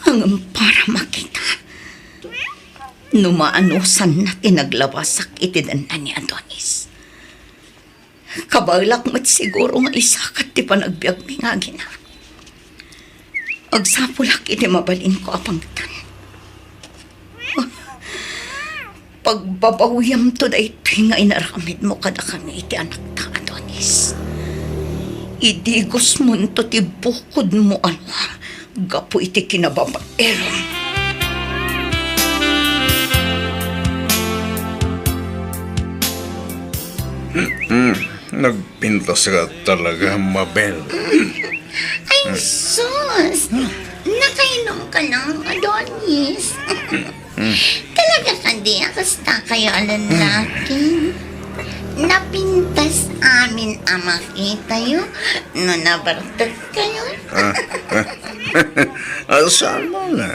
Ngem para makita no maanosanna ti naglabasak iti denna ni Adonis. Kabaelak met siguro nga isakat ti panagbiagmi nga agina. Agsapulak iti mabalinko a pangtan. Pagbabawiamto daytoy nga inaramidmo kadakami iti anakta, Adonis. Idigosmonto ti bukodmo a lua gapu iti kinababaelam. Hmm, nagpintas ka talaga, Mabel. Ay, sus! Nakainom ka lang, Adonis. Talaga kadi a kasta kayo a lalaki? Napintas amin a makitayo no nabartek kayo. Ah, ah. Ah, saan mo na?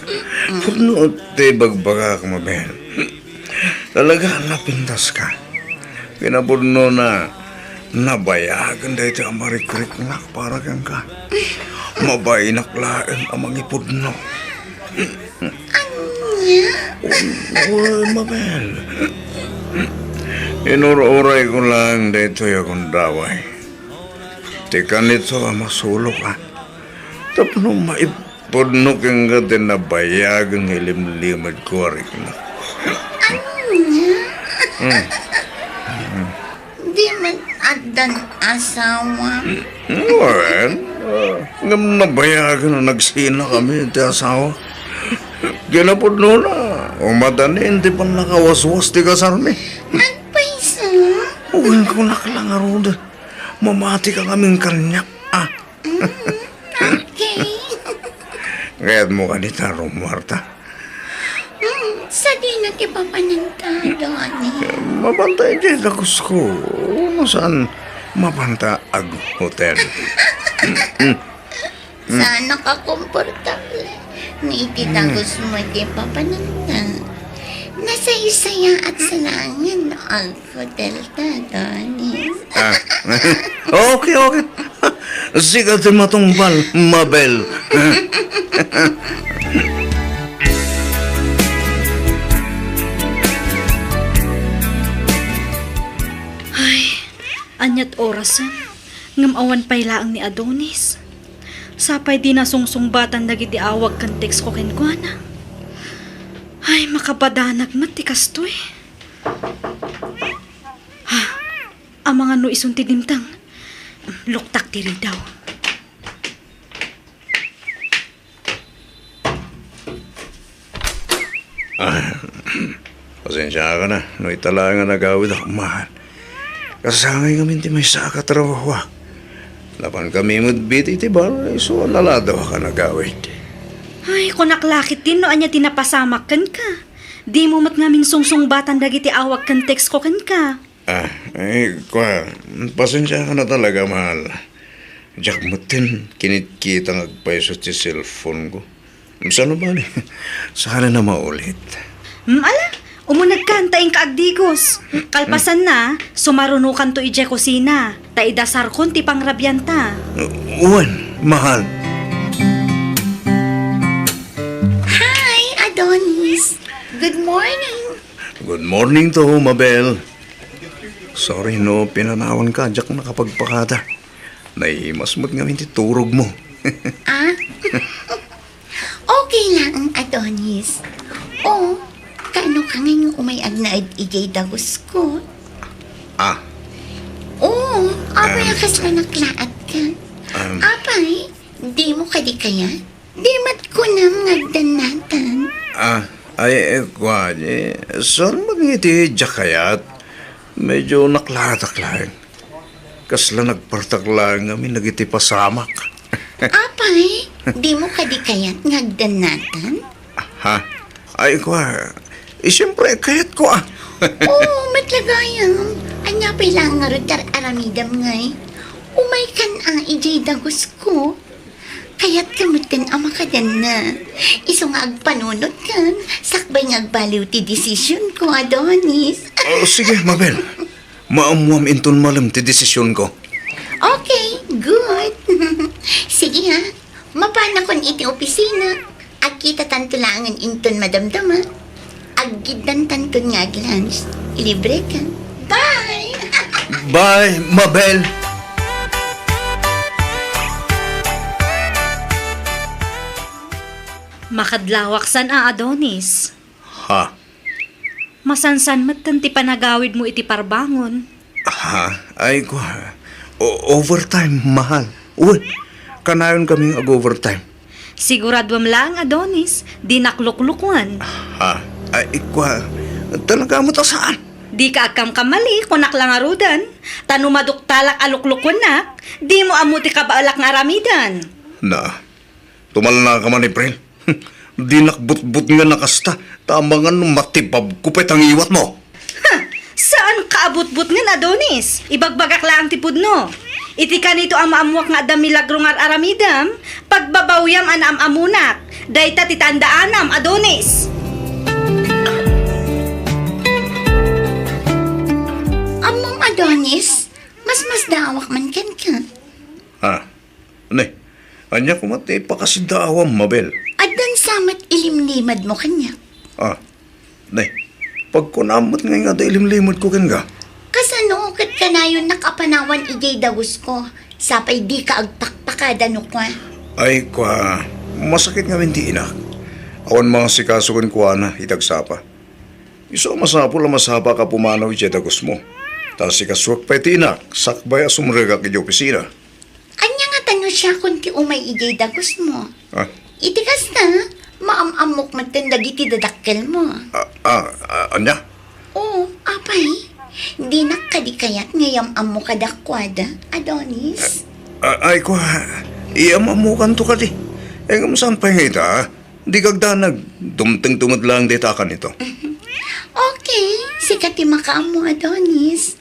Pudno ti bagbagak, Mabel. Talaga, napintas ka. Kinapudno na, nabayagen daytoy a marikriknak para kenka. Mabainak laeng a mangipudno. Ania? Uy, Mabel. Inur-uray ko lang daytoy a gundaway. Ti kanito a masulok, ah. Tapno maipudno kenka ti nabayag nga ilimlimed ko a riknak. Ania? Hmm. Di met addan asawa? Wen, ah, ngem nabayagen a nagsinakami ti asawa. Kinapudno na, umadanin ti pannakawaswas ti kasarmi. Agpayso? Wen, kunak lang ngarud. Mamati ka ngamin kaniak, ah. Mm, okay. Kayatmo kadi ta rumuarta? Mm, sadino ti papananta, Donnie? Mapanta idiay dagusko. No saan, mapanta aghotel. Mm. Saan a komportable. No iti dagusmo ti papananta. Nasaysayaat sa langit no ag- Hotel ta, Donis. Ah. Okay, okay. Sika ti matungpal, Mabel. Ay, ania't orasen, ngem awan pay laeng ni Adonis. Sapay di nasungsungbatan dagiti awag ken text ko kenkuana. Ay, makabadanag met ti kastoy. Ha? Amangan no isun ti dimteng. Luktak ti ridaw. Ah, pasensiakan a no ita laeng a nagawidak man. Kasangay ngamin ti maysa a katrabahoak. Napankami met bit iti bar, isu a naladawak a nagawid. Ay, kunak la ketdin no ania ti napasamak kenka. Dimo met ngamin sungsungbatan dagiti awag ken text ko kenka. Ah, eh, kua, pasensiakan a talaga, mahal. Diak metten kinitkita nga agpayso ti cellphone ko. Saan bale? Saan a maulit? Hmm, ala, umunegkan ta inka agdigos. Kalpasanna, sumarunokanto idiay kusina, ta idasarkon ti pangrabianta. Wen, mahal. Hi, Adonis. Good morning. Good morning to, Mabel. Sorry no pinanawanka, diak nakapagpakada. Naimas met ngamin ti turogmo. Ah? Okay laeng, Adonis. O, kaano ka ngay nga umay agnaed idiay dagusko? Ah. O, apay a kasla naklaat ka? Um. Apay, dimo kadi kayat? Di met kunam nga agdannatan. Ah, ay, eh, kua, eh, saan met nga iti diak kayat? Medyo naklaatak laeng. Kasla nagpartak laeng ngamin dagiti pasamak. Apay, dimo kadi kayat nga agdannatan? Ha? Ay, kua, eh, siyempre, kayatko, ah. Oo, met la gayam. Ania pay laeng ngarud ti ar-aramidam ngay? Umaykan a idiay dagusko. Kayatka metten a makadanna. Isu nga agpanunotkan, sakbay nga agbaliw ti desisionko, Adonis. Oh, sige, Mabel. Maammoam inton malem ti desisionko. Okay, good. Sige ha, mapanakon iti opisina. Agkitatanto laengen inton madamdama. Aggiddantanton nga ag-lunch. Ilibreka. Bye! Bye, Mabel! Makadlawak san a, Adonis. Ha? Masansan metten ti panagawidmo iti parbangon. Ha? Ay, kua. O-, overtime, mahal. Uy, kanayon kami nga ag-overtime. Siguraduam laeng, Adonis, dinak luklukwan. Ha? Ay, kua. Talaga met a saan? Dika agkamkamali, kunak la ngaruden. Ta no maduktalak a luklukwannak, dimo ammo ti kabaelak nga aramiden. Na, tumalnaka man, April. Dinak butbutngen a kasta, ta amangan no matibabko pay ta ngiwatmo. Ha! Saanka a butbutngen, Adonis. Ibagbagak laeng ti pudno. Iti kanito a maammoak nga adda milagro nga ar-aramidem, pagbabawiam a naam-ammonak. Dayta ti tandaanam, Adonis. Ammom, Adonis, masmasdaawak man kenka. Ha? Ne, ania koma ti ipakasiddaawam, Mabel? Addan sa met ilimlimedmo kaniak. Ah, ne, pagkunam met ngay nga adda ilimlimedko kenka. Kasano ket kanayonnak a panawan idiay dagusko, sapay dika agpakpakada no kua? Ay, kua, masakit ngamin ti inak. Awan mangasikaso kenkuana iti agsapa. Isu a masapul a masapaka a pumanaw idiay dagusmo. Ta sikasuak pay ti inak, sakbay a sumrekak idiay opisina. Ania ngata no siakon ti umay idiay dagusmo? Ah. Iti kasta, maam-ammok metten dagiti dadakkelmo. Ah, ah, ah, ania? Oo, apay. Dinak kadi kayat nga iyam-ammo kadakuada, Adonis? Ah, ay, kua, iyam-ammokanto kadi. Eh, ngem saan pay nga ita? Dika agdanag. Dumtengto met laeng dayta a kanito. Okay, sika ti makaammo, Adonis.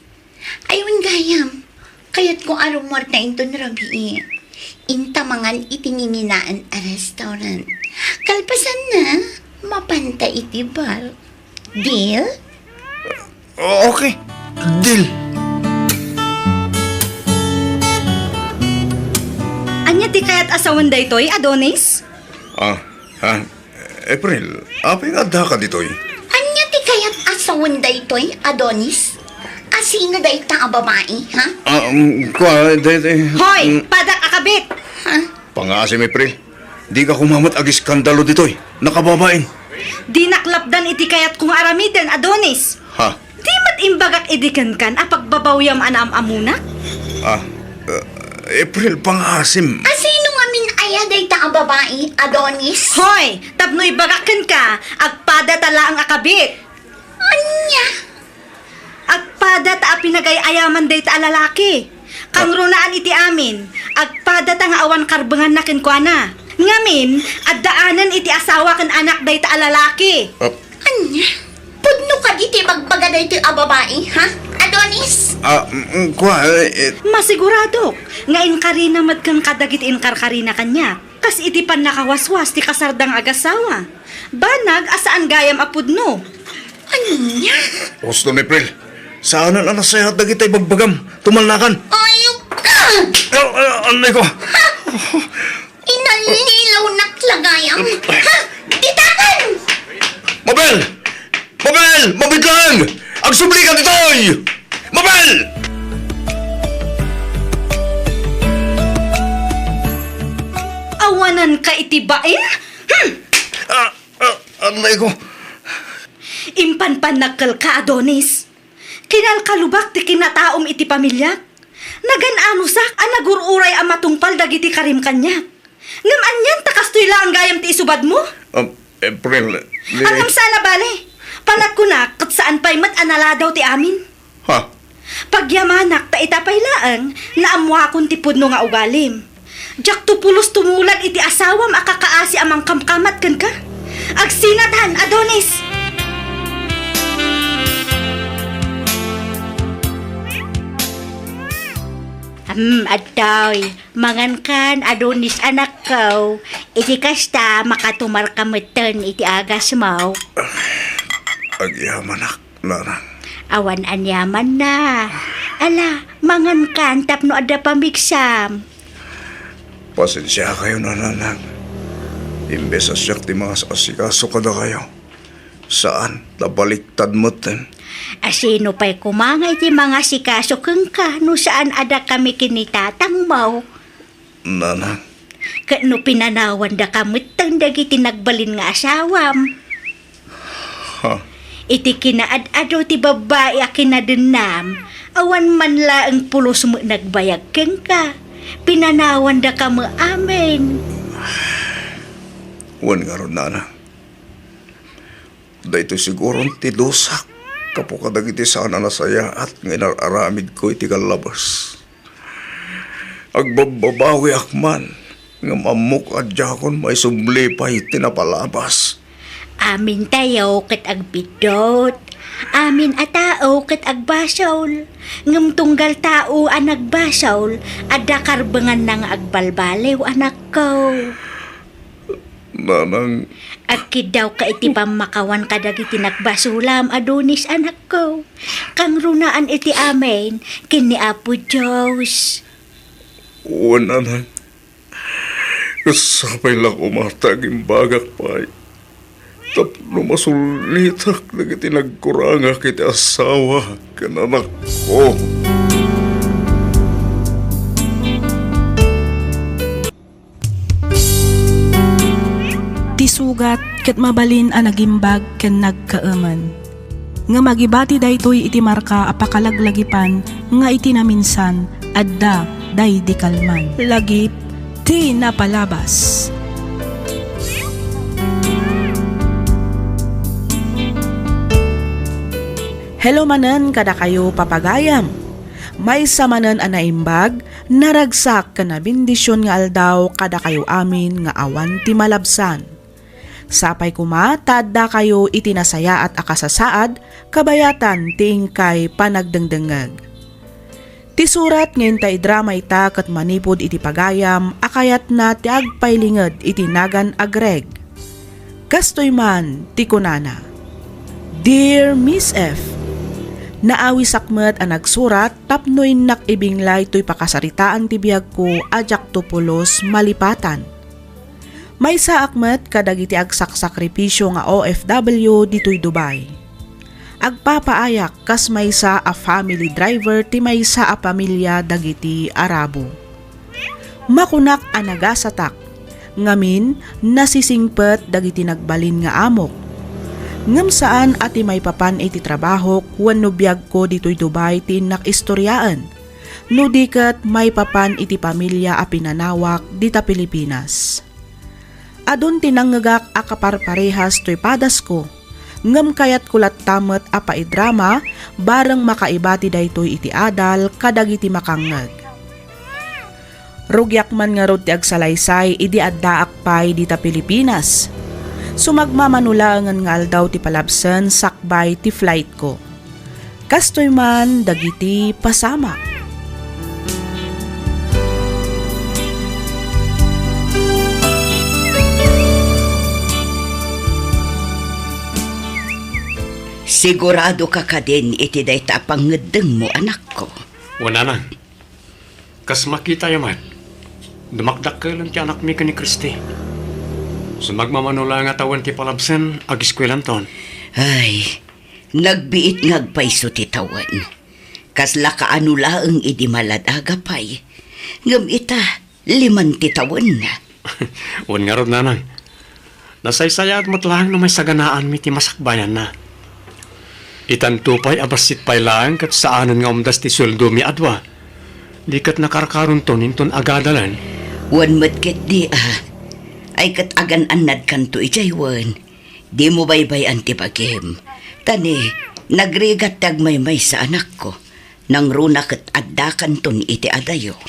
Ay, wen gayam, kayatko a rummuarta inton rabii. Inta mangan iti nginginaan a restaurant. Kalpasanna, mapanta iti bar. Deal? O-, okay. Deal. Ania ti kayat a sawen daytoy, Adonis? Ah, ha? April, apay nga addaka ditoy? Ania ti kayat a sawen daytoy, Adonis? Asino dayta a babai, ha? Ah, um, kua, day, day, Hoy, mm. Padak a kabit! Ha? Pangaasim, April. Dika koma met agiskandalo ditoy. Nakababain. Dinak lapdan iti kayatko nga aramiden, Adonis. Ha? Di met imbagak idi kenkan a pagbabawiam a naam-ammonak? Ah, uh, April, pangaasim. Asino ngamin aya dayta a babai, Adonis? Hoy, tapno ibagak kenka, agpadata laeng a kabit. Ania? Agpadata a Pinagay-ayaman dayta a lalaki. Kangrunaan iti amin, agpadata nga awan karbenganna kenkuana. Ngamin, addaanen iti asawa ken anak dayta a lalaki. Ah. Ania? Pudno kadi ti bagbaga daytoy a babai, ha? Adonis? Ah, mm, kua, eh, eh. Masiguradok nga inkarina met ken kadagiti inkarkarina kaniak. Kas iti pannakawaswas ti kasarda nga agasawa. Banag a saan gayam a pudno. Ania? Husto ni April. Saanen a nasayaat dagiti ibagbagam. Tumalnakan. Ayok ka! Ah, ah, anay ko. Ha? Inalilawnak la gayam. Ha? Ditakan! Mabel! Mabel! Mabitlang! Agsubli ka ditoy! Mabel! Awanan ka iti bain? Hmm! Ah, ah, anay ko. Impanpannagkelka, Adonis. Kinalkalubak ti kinataom iti pamiliak. Nagan-anusak a nagur-uray a matungpal dagiti karim kaniak. Ngem anian ta kastoy laeng gayam ti isubadmo? Um, April, ni- Angam saan a bale. Panagkunak ket saan pay met a naladaw ti amin. Ha? Pagyamanak ta ita pay laeng naammoakon ti pudno nga ugalim. Diakto pulos tumulad iti asawam a kakaasi a mangkamkamat kenka. Agsinatan, Adonis! Hmm, adtoy. Mangankan, Adonis, anakko. Iti kasta, makatumarka metten iti agasmo. Agyamanak, nanang. Awan aniamanna. Ala, mangankan tapno adda pamigsam. Pasensiakayo, nanang. Imbes a siak ti mangas-asikaso kadakayo, saan ta baliktad metten. A sino pay koma nga iti mangasikaso kenka no saan a dakami ken ni tatangmo? Nanang. Ket no pinanawandaka metten dagiti nagbalin nga asawam? Ha? Iti kinaad-ado ti babbai a kinadennam, awan man laeng pulos met nagbayag kenka. Pinanawandaka met amin. Wen ngarud, nanang. Daytoy siguron ti dusak gapu kadagiti saan a nasayaat nga inar-aramidko iti gallabes. Agbabbabawiak man, ngem ammok a diakon maisubli pay ti napalabas. Amintayo ket agbiddut. Amin a tao ket agbasol. Ngem tunggal tao a nagbasol, adda karbenganna nga agbalbaliw, anakko. Nanang. Agkiddawka iti pammakawan kadagiti nagbasolam, Adonis, anakko. Kangrunaan iti amin ken ni Apo Dios. Wen, nanang. Ket sapay la koma ta agimbagak pay tapno masullitak dagiti nagkurangak iti asawa ken anakko. Ti sugat ket mabalin a nagimbag ken nagkaemen. Ngem agibati daytoy iti marka a pakalaglagipan nga iti naminsan, adda daydi kalman. Lagip ti napalabas. Hello manen kadakayo, papagayam. Maysa manen a naimbag, naragsak ken nabendision nga aldaw kadakayo amin nga awan ti malabsan. Sapay koma ta addakayo iti nasayaat a kasasaad kabayatan ti inkay panagdengdengngeg. Ti surat nga inta idrama ita ket manipud iti pagayam a kayatna ti agpailinged iti nagan a Greg. Kastoy man ti kunana, "Dear Miss F, naawisak met a nagsurat tapno innak ibinglay toy pakasaritaan ti biagko a diakto pulos malipatan. Maysaak met kadagiti agsaksakripisio nga O F W ditoy Dubai. Agpapaayak kas maysa a family driver ti maysa a pamilia dagiti Arabo. Makunak a nagasatak, ngamin, nasisingpet dagiti nagbalin nga amok. Ngem saan a ti maipapan iti trabahok wenno biagko ditoy Dubai ti innak istoriaen, no di ket maipapan iti pamilia a pinanawak dita Pilipinas. Adun ti nangngegak a kaparparehas toy padasko, Ngem kayatko latta met a paidrama, bareng makaibati daytoy iti adal kadagiti makangngeg. Rugiak man ngarud ti agsalaysay idi addaak pay dita Pilipinas. Sumagmamano laengen nga aldaw ti palabsen sakbay ti flightko. Kastoy man dagiti pasamak. Sigurado ka kadin iti dayta a pangngeddengmo, anakko? Wen, nanang. Kas makitayo met, dumakdakkelen ti anakmi ken ni Christy. Sumagmamano laeng a tawen ti palabsen, agiskuelanton. Ay, nagbiit nga agpayso ti tawen. Kasla kaano laeng idi maladaga pay. Ngem ita, liman ti tawenna. Wen ngarud, nanang. Nasaysayaat met laeng no maisaganaanmi ti masakbayanna. Itanto pay a bassit pay laeng ket saanen nga umdas ti sueldomi a dua. Di ket nakarkaronton inton agadalen. Wen met ketdi a. Ay ket agan-annadkanto idiay wen. Dimo baybay-an ti bagim. Ta ni, nagrigat ti agmaymaysa, anakko. Nangruna ket addakanton iti adayo.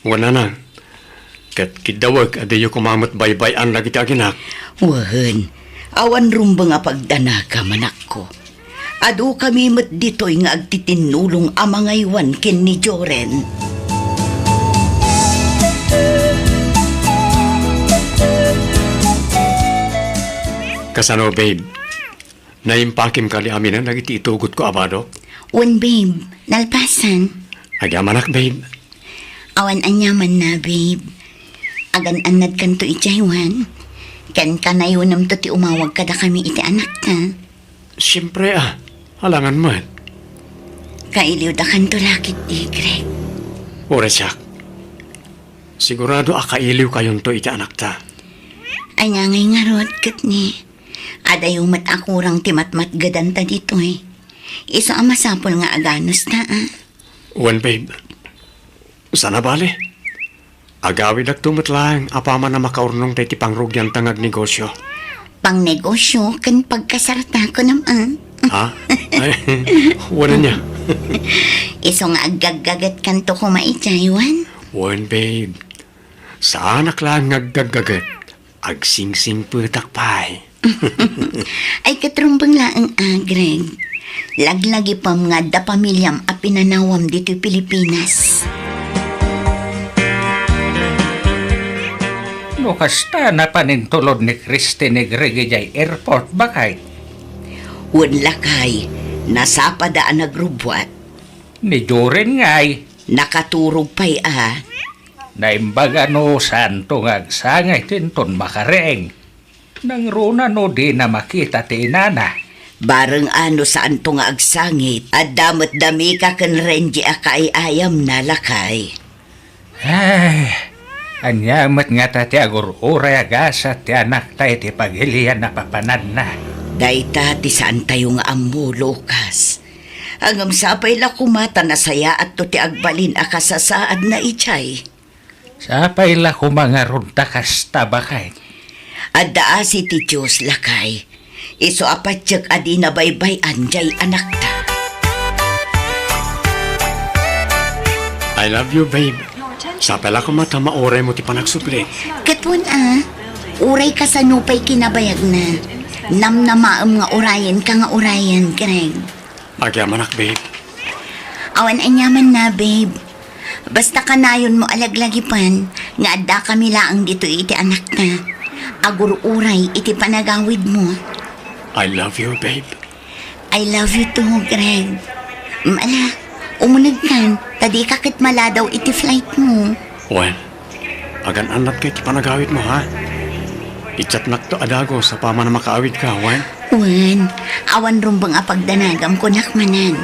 Wen, nanang. Ket kiddawek a diyo koma met baybay-an dagiti aginak. Wen, awan rumbeng a pagdanagam, anakko. Adukami met ditoy nga agtitinnulong a mangaywan ken ni Joren. Kasano, babe? Naimpakem kadi aminen dagiti itugotko a badok? Wen, babe. Nalpasan. Agyamanak, babe. Awan aniamanna, babe. Agan-annadkanto idiay wen. Ken kanayonemto ti umawag kadakami iti anakta. Siempre a. Alangan met. Kailiwdakanto la ketdi, Greg. Uray siak. Sigurado a kailiwkayonto iti anakta. Ania ngay ngarud ket ni? Adayo met a kurang ti matmatgedanta ditoy. Isu a masapul nga aganusta, a. Wen, babe. Saan a bale. Agawidakto met laeng apaman a makaurnongta iti pangrugianta nga agnegosio. Pangnegosio ken pagkasarta, kunam, a. Ha? Ay, wen ania? Isu nga aggaggagetkanto koma idiay wen? Wen, babe. Saanak laeng nga aggaggaget. Agsingsingpetak pay. Ay, ket rumbeng laeng a, Greg. Laglagipem nga adda pamiliam a pinanawam ditoy Pilipinas. No kasta, napan intulod ni Christy ni Greg idiay airport, bakay? Wen, lakay, nasapada a nagrubbuat. Ni Joren ngay? Nakaturog pay a. Naimbag a no saanto nga agsangit inton makariing. Nangruna no dina makita ti inana. Bareng a no saanto nga agsangit, adda met da Mika ken Renji a kaay-ayamna, lakay. Ay, ania met ngata ti agur-uray a gasat ti anakta iti pagilian a papananna? Dayta ti saantayo nga ammo, Lucas. Ngem sapay la koma ta nasayaatto ti agbalin a kasasaadna idiay. Sapay la koma ngarud ta kasta, bakay. Adda asi ti Dios, lakay. Isu a patiek a dina baybay-an diay anakta. I love you, babe. Sapay la koma ta mauraymo ti panagsubli. Ket wen a, uray kasano pay kinabayagna. Namnamaem nga urayenka nga urayen, Greg. Agyamanak, babe. Awan aniamanna, babe. Basta kanayonmo a laglagipan nga addakami laeng ditoy iti anakta. Agur-uray iti panagawidmo. I love you, babe. I love you too, Greg. Mm, ala, umunegkan, ta dika ket maladaw iti flightmo. Wen, agan-annadka iti panagawidmo, ha? I-chatnakto a dagus apaman a makaawidka, wen? Wen, awan rumbeng a pagdanagam kunak manen.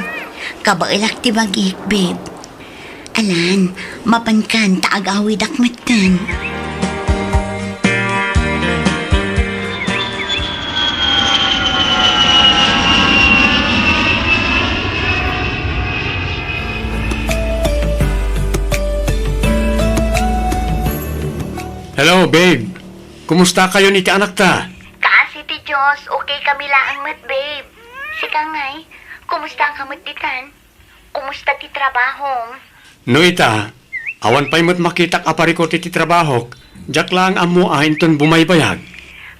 Kabaelak ti bagik, babe. Alan, mapankan ta agawidak metten. Hello, babe. Kumusta kayon iti anakta? Kaasi ti Dios, okay kami laeng met, babe. Sika ngay, kumusta ka met ditan? Kumusta ti trabahom? No ita, awan pay met makitak a parikut iti trabahok, diak laeng ammo a inton bumaybayag.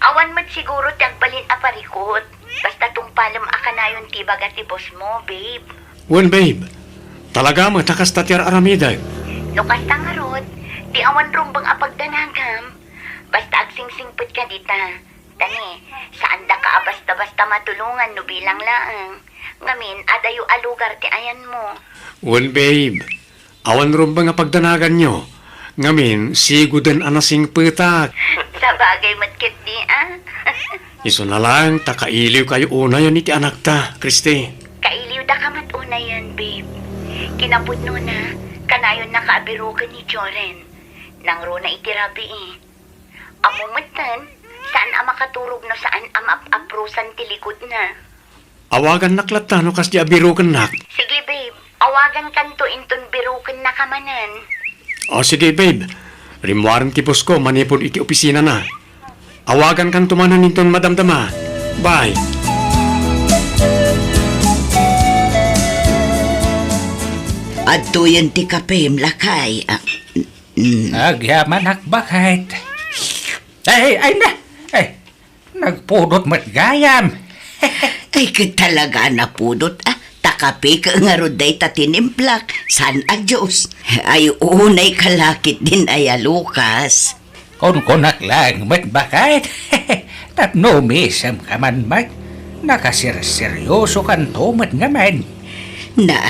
Awan met siguro ti agbalin a parikut. Basta tungpalem a kanayon ti ibaga ti boss mo, babe. Wen, babe. Talaga met a kasta ti ar-aramidek. No kasta ngarud, di awan rumbeng a pagdanagam. Basta agsingsingpet ka dita. Tani, saan daka a basta-basta matulongan no bilang laeng. Ngamin, adayo a lugar ti ayanmo. Wen, babe. Awan rumbeng a pagdanaganyo. Ngamin, sigoden a nasingpetak. Sabagay met ketdi, a. Isuna laeng ta kailiwkayo unayen iti anakta, Christy. Kailiwdaka met unayen, babe. Kinapudnona, kanayonnaka a biroken ni Joren. Nangruna iti rabii. Ammo metten, saan a makaturog no saan a maap-aprosan ti likudna. Awagannak latta no kasdi a birokennak. Sige, babe. Awagankanto inton birokennaka manen. O, sige, babe. Rimmuaren ti boss ko manipud iti opisinana. Awagankanto manen inton madamdama. Bye. Adtoyen ti kapem, lakay. Ah, mm. Agyamanak, baket. Ay, ay na! Ay, nagpudot met gayam. Ay, ket talaga a napudot, a. Ta kape ket ngarud dayta tinimplak. Saan a juice. Ay, unay kalakit din aya, Lucas. Kunkunak laeng met, baket. Tapno umisem ka man met, nakaserseryosokanto met ngamin. Na,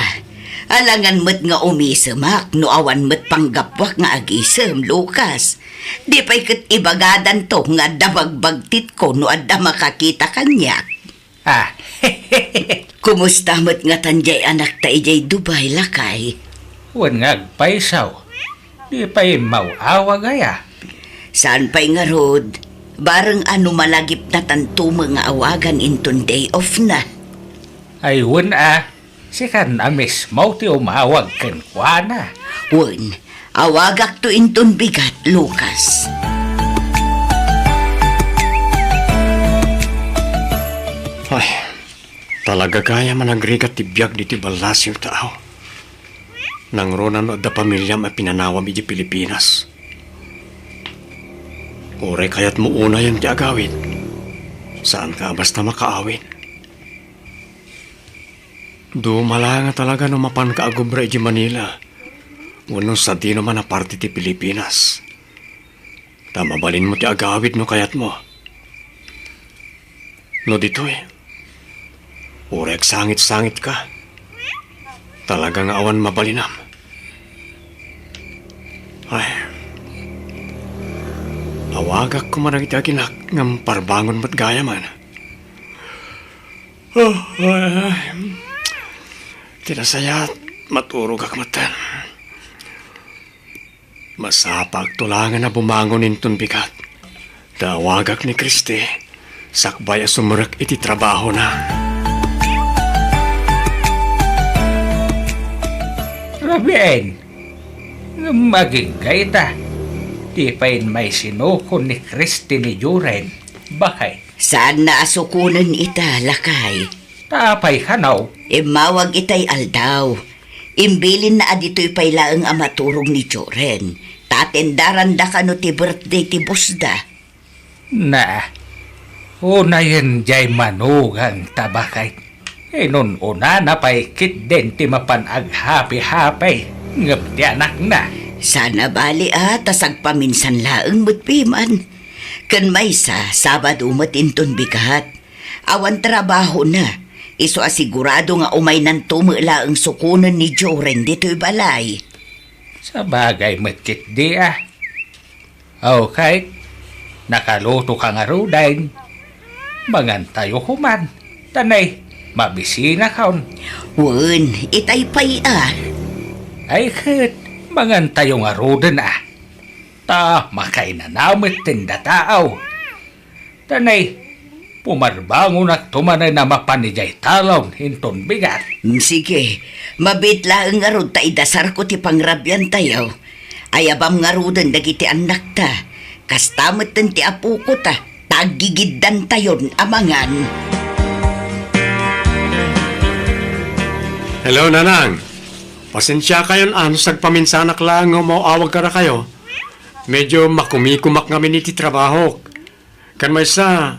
alangan met nga umisemak no awan met panggapuak nga agisem, Lucas. Di pay ket ibagadanto nga adda bagbagtitko no adda makakita kaniak. Ah. Kumusta met ngatan diay anakta idiay Dubai, lakay? Wen nga agpayso. Di pay immaw-awag aya? Saan pay ngarud, bareng a no malagipnatanto met nga awagan inton day off na. Ay, wen a, sikan a mismo ti umawag kenkuana. Wen, awagakto inton bigat, Lucas. Ay, talaga gayam a nagrigat ti biag ditoy ballasiw, tao. Nangruna no adda pamiliam a pinanawam idiay Pilipinas. Uray kayatmo unayen ti agawid, saanka a basta makaawid. Duma la nga talaga no mapanka agubra idiay Manila wenno sadino man a parte ti Pilipinas. Ta mabalinmo ti agawid no kayatmo. No ditoy, uray agsangit-sangitka. Talaga nga awan mabalinam. Ay, awagak koma dagiti aginak ngem parbangon met gayamen. Ah, ay, ti nasayaat, maturogak metten. Masapakto laengen a bumangon inton bigat. Ta awagak ni Christy, sakbay a sumrek iti trabahona. Rabien, ngem agingga ita. Di pay maisinuko ni Christy ni Joren, baket. Saanna a sukonen ita, lakay. Ta apay kano? Immawag itay aldaw. Imbilinna a ditoy pay laeng a maturog ni Joren. Ta atendaranda kano ti birthday ti bossda. Na, unayen diay manugangta, baket. Inun-unana pay ketdin ti mapan aghapi-hapi ngem ti anakna. Saan a bali a, ta sagpaminsan laeng met piman. Ken maysa, Sabado met inton bigat. Awan trabahona, isu a sigurado nga umaynanto met laeng sukonen ni Joren ditoy balay. Sabagay met ketdi a. Aw, ket nakalutoka ngaruden. Mangantayo koman, ta ne, mabisinakon. Wen, itay pay a. Ay ket, mangantayo ngaruden a. Ta makainana met ti dataaw. Ta ne, pumarbangonakto manen a mapan idiay talon inton bigat. Mm, sige, mabiit laeng ngarud ta idasarko ti pangrabiantayo. Ayabam ngaruden dagiti annakta. Kasta metten ti apoko ta, ta aggigiddantayon a mangan. Hello, Nanang. Pasensiakayon a no sagpaminsanak laeng nga umaw-awag kadakayo. Medyo makumikumak ngamin iti trabahok. Ken maysa,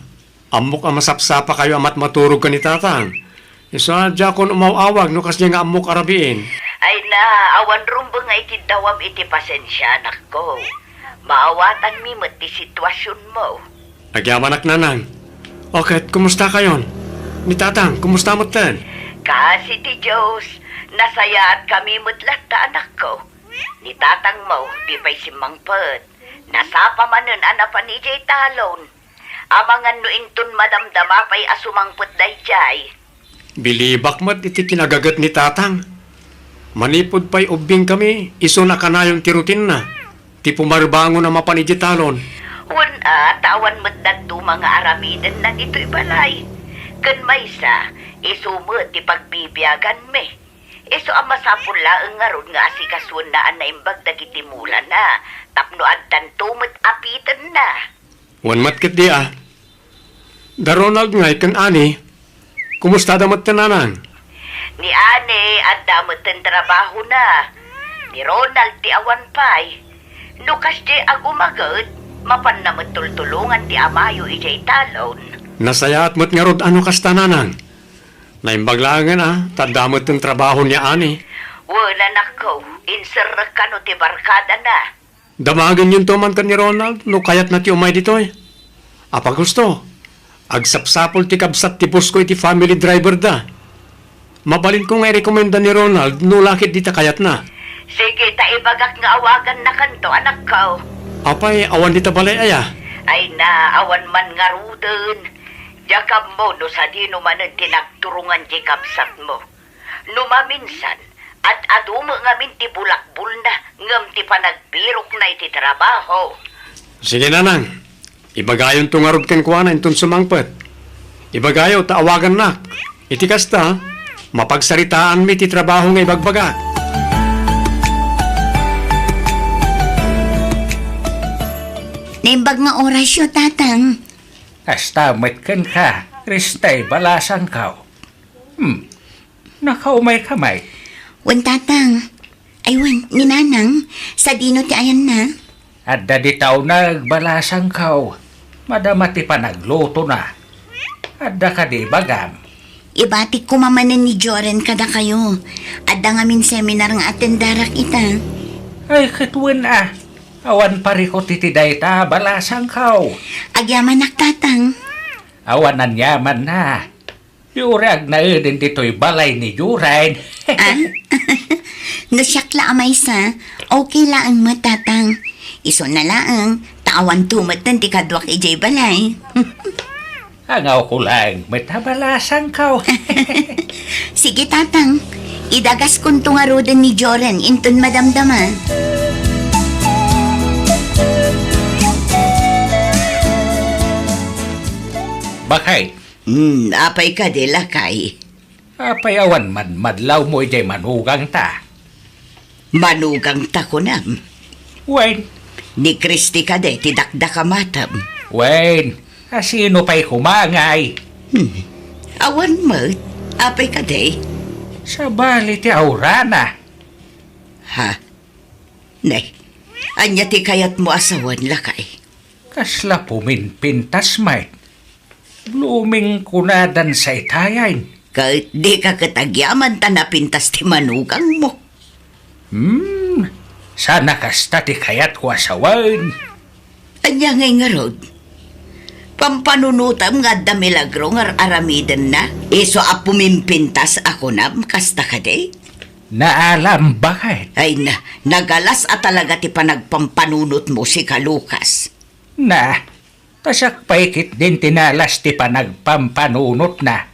ammok a masapsapakayo a matmaturog ken ni Tatang. Isu a diakon umaw-awag no kasdiay nga ammok a rabiin. Ay na, awan rumbeng nga ikiddawam iti pasensianakko. Maawatanmi met ti situasionmo. Agyamanak, Nanang. O ket, kumustakayon? Ni Tatang, kumusta metten? Kaasi ti Dios, nasayaatkami met latta, anakko. Ni tatangmo, di pay simmangpet. Nasapa manen a napan idiay talon. Amangan no inton madamdama pay a sumangpet daydiay. Bilibak met iti kinagaget ni Tatang. Manipud pay ubbingkami, isu a kanayon ti rutinna, ti pumarbangon a mapan idiay talon. Wen a, ta awan met dadduma nga aramidenna ditoy balay. Ken maysa, isu met ti pagbibiaganmi. Isu a masapul laeng ngarud nga asikasuenna a naimbag dagiti mulana tapno addanto met a pitenna. Wen met ketdi a. Da Ronald ngay ken Annie, kumustada met ti nanang? Ni Annie, adda met ti trabahona. Ni Ronald ti awan pay. No kasdiay a gumaget, mapanna met tultulongan ti amayo idiay talon. Nasayaat met ngarud a no kasta, nanang. Naimbag laengen a, ta adda met ti trabaho ni Annie. Wen, anakko, inserrek kano ti barkadana. Damagenyonto man ken ni Ronald no kayatna ti umay ditoy. Apay a gusto, agsapsapul ti kabsat ti boss ko iti family driver da. Mabalinko nga irekomenda ni Ronald no la ket dita kayatna. Sige, ta ibagak nga awagannakanto, anakko. Apay, awan dita balay aya? Ay na, awan man ngaruden. Diak ammo no sadino manen ti nagturongan ti kabsatmo. No maminsan, ad-adu met ngamin ti bulakbulna, ngem ti panagbirokna iti trabaho. Sige, nanang. Ibagayonto ngarud kenkuana inton sumangpet. Ibagayo ta awagannak. Iti kasta, mapagsaritaanmi ti trabaho nga ibagbagak. Naimbag nga orasyo, Tatang. Kasta met kenka, Ristay, balasangko. Hmm, nakaumayka met? Wen, Tatang. Ay, wen, ni Nanang, sadino ti ayanna? Adda dita uneg, balasangko. Madama ti panaglutona. Adda kadi ibagam? Ibatik koma manen ni Joren kadakayo. Adda ngamin seminar nga atendarak ita. Ay, ket wen a. Awan parikut iti dayta, balasangko. Agyamanak, Tatang. Awan aniamanna. Uray agnaeden ditoy balay ni Joren. Ah? No siak la a maysa, okay laeng met, Tatang. Isuna laeng, ta awanto metten ti kaduak idiay balay. Angawko laeng met a balasangko. Sige, Tatang. Idagaskonto ngaruden ni Joren inton madamdama. Bakay, Hmm, apay kadi, lakay? Apay awan madmadlawmo idiay manugangta? Manugangta, kunam? Wen. Ni Christy kadi ti dakdakamatem? Wen, a sino pay koma ngay? Hmm, awan met. Apay kadi? Sabali ti aurana. Ha? Nay, ania ti kayatmo a sawen, lakay? Kasla puminpintas met. Blooming kunadan sa itayan. Ket dika ket agyaman ta napintas ti manugangmo. Hmm, sana kasta ti kayatko a sawen. Ania ngay ngarud? Pampanunotem nga adda milagro nga ar-aramidenna? Isu a pumimpintas a kunam, kasta kadi? Naalam, bakit? Ay na, nagalas a talaga ti panagpampanunotmo, sika Lucas. Na, ta siak pay ketdin ti nalas ti panagpampanunotna.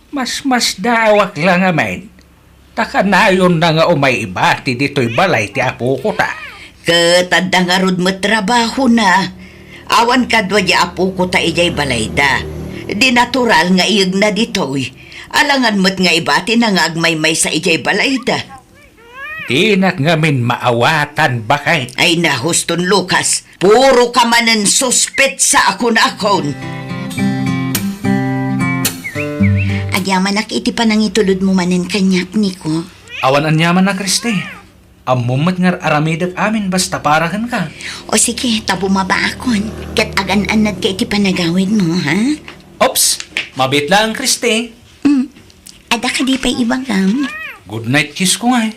Masmasdaawak la ngamin, ta kanayonna nga umay ibati ditoy balay ti apokota. Ket adda ngarud met trabahona. Awan kadua di apokota idiay balayda. Di natural nga iyegna ditoy. Alangan met nga ibatina nga agmaymaysa idiay balayda. Dinak ngamin maawatan, baket. Ay, nahuston, Lucas. Puro ka manen suspetsa a kunakon. Agyamanak iti panangitulodmo manen kaniak, Nico. Awan aniaman a, Christy. Ammom met nga ar-aramidek amin basta para kenka. O sige, ta bumabaakon. Ket agan-annadka iti panagawidmo, ha? Oops! Mabiit laeng, Christy. Mm. Adda kadi pay ibagam? Good night kiss ko nga eh.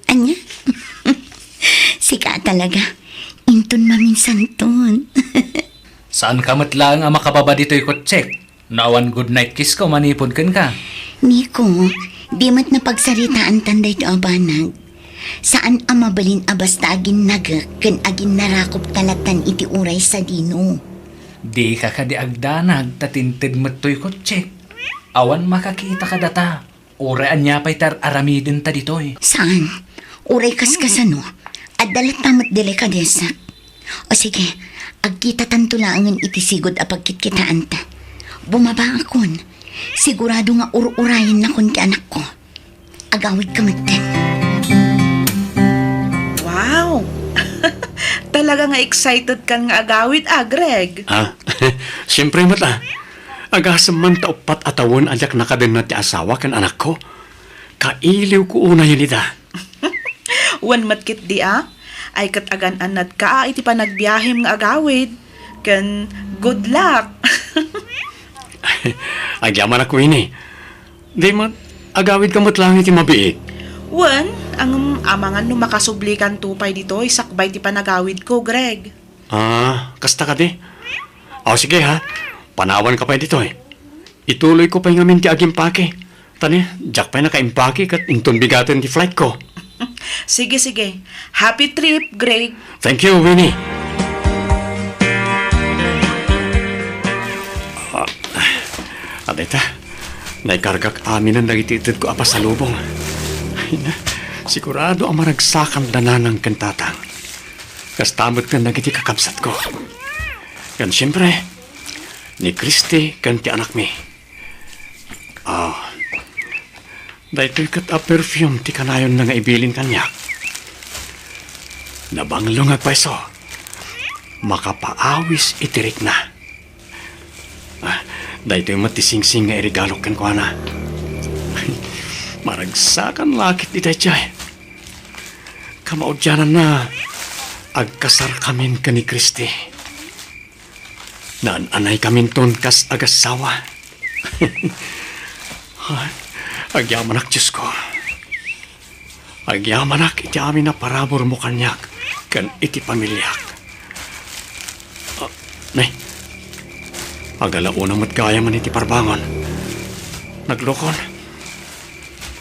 Ania? Sika talaga. Inton maminsanton. Saanka met laeng a makababa ditoy kotsek no awan good night kiss ko manipud kenka? Nico, di met napagsaritaantan daytoy a banag. Saan a mabalin a basta aginnagek ken aginnarakopta lattan iti uray sadino. Dika kadi agdanag ta tinted met toy kotsek. Awan makakita kadata. Uray ania pay ti ar-aramidenta ditoy. Saan? Uray kaskasano, adda latta met delikadesa. O sige, agkitatanto laengen iti sigud a pagkitkitaanta. Bumabaakon. Sigurado nga ur-urayennakon ti anakko. Agawidka metten. Wow! Talaga nga excited kan nga agawid, ah, Greg? Ha? Siyempre met, ah. Agasem man ta uppat a tawen a diak nakadenna ti asawa ken anakko. Kailiwko unayen ida. Wen met ketdi a, ay ket agan-annadka a iti panagbiahem nga agawid, ken good luck. Agyamanak, Winnie. Di met, agawidka met laeng iti mabiit. Wen, ngem amangan no makasublikanto pay ditoy sakbay ti panagawidko, Greg. Ah, kasta kadi? Aw, sige ha. Panawanka pay ditoy. Ituloyko pay ngamin ti agimpake. Ta ni, diak pay nakaimpake ket inton bigaten ti flightko. Sige, sige. Happy trip, Greg. Thank you, Winnie. Ah, adda ita, naikargak aminen dagiti itedko a pasalubong. Ay na, sigurado a maragsakan da nanang ken tatang. Kasta met ken dagiti kakabsatko. Ken siempre, ni Christy ken ti anakmi. Ah, daytoy ket a perfume ti kanayonna nga ibilin kaniak. Nabanglo nga agpayso. Makapaawis iti rikna. Ah, daytoy met ti singsing nga iregalok kenkuana. Maragsakan la ket daydiay. Kamaudiananna, agkasarkamin ken ni Christy. Naan-anaykaminton kas agassawa. Ay, agyamanak, Diosko. Agyamanak iti amin a paraburmo kaniak ken iti pamiliak. Ah, ne, agalauna met gayam iti parbangon. Naglukon.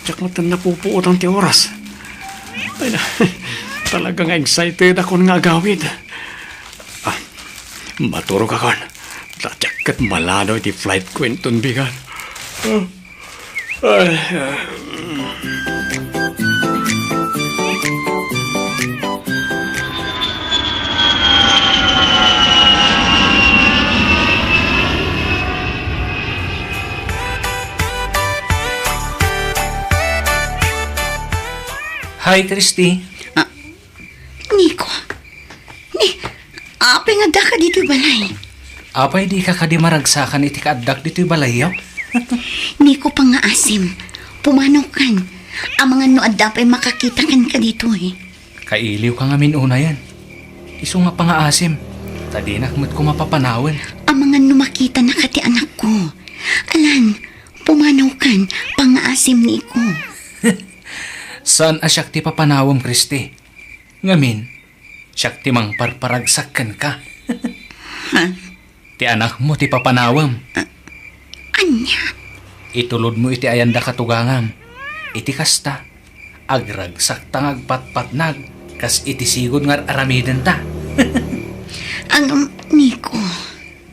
Diak met napupuotan ti oras. Ay na, talaga nga excited akon nga agawid. Ah, maturogakon. Ta diak ket maladaw iti flightko inton bigat. Ah, ay, ah. Hi, Christy. Ah, Nico. Ni, apay nga addaka ditoy balay? Apay dika kadi maragsakan iti kaaddak ditoy balayyo? Nico, pangngaasim. Pumanawkan. Amangan no adda pay makakita kenka ditoy. Kailiwka ngamin unayen. Isu nga pangngaasim. Ta dinak met ko mapapanawen. Amangan no makitanaka ti anakko. Alan, pumanawkan, pangngaasim, Nico. Saan a siak ti papanawem, Christy. Ngamin, siak ti mangparparagsak kenka. Ha? Ti anakmo ti papanawem. A-, ania? Itulodmo iti ayanda katugangam. Iti kasta, agragsakta nga agpatpatnag kas iti sigud nga ar-aramidenta. Ngem, Nico.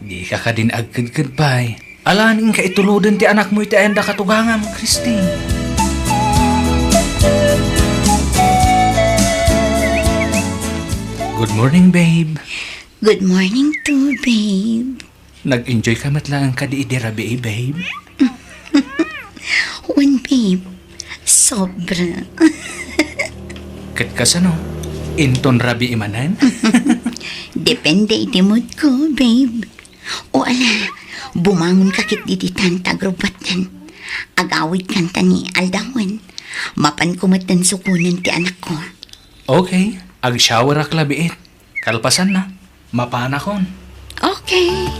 Dika kadin agkedked pay. Alan, inka ituloden ti anakmo iti ayanda katugangam, Christy. Good morning, babe. Good morning too, babe. Nag-enjoy ka met laeng kadi idi rabii, babe? Wen, babe. Sobra. Ket kasano? Inton rabii manen? Depende iti mood ko, babe. O ala, bumangon ka ket diditan ta agrubatan. Agawid kanta ni aldawen. Mapan ko met sukonen ti anakko. Okay, agshowerak la biit. Kalpasanna, mapanakon. Okay.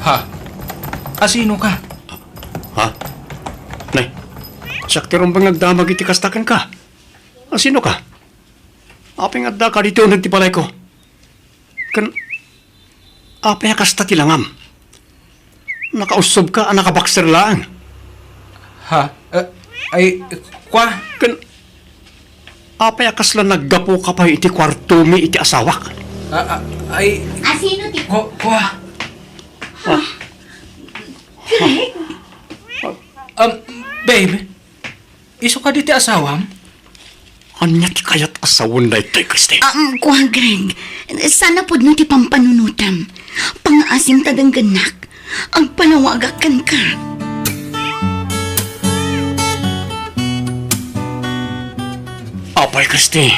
Ha? Asino ka? Ha? Nay, siak ti rumbeng nga agdamag iti kasta kenka. Asino ka? Apay nga adda ka ditoy uneg ti balayko? Ken apay a kasta ti langam? Nakaussobka a nakaboxer laeng. Ha? Eh, ay, kua? Ken apay a kasla naggapuka pay iti kuartomi iti asawak? Ah, ah, ay, Asino ti ku-, kua? Ah. Greg? Um, babe, isu kadi ti asawam? Ania ti kayat a sawen daytoy, Christy? Um, kua, Greg. Saan a pudno ti pampanunotam. Pangaasim ta denggennak. Agpalawagak kenka. Apay, Christy?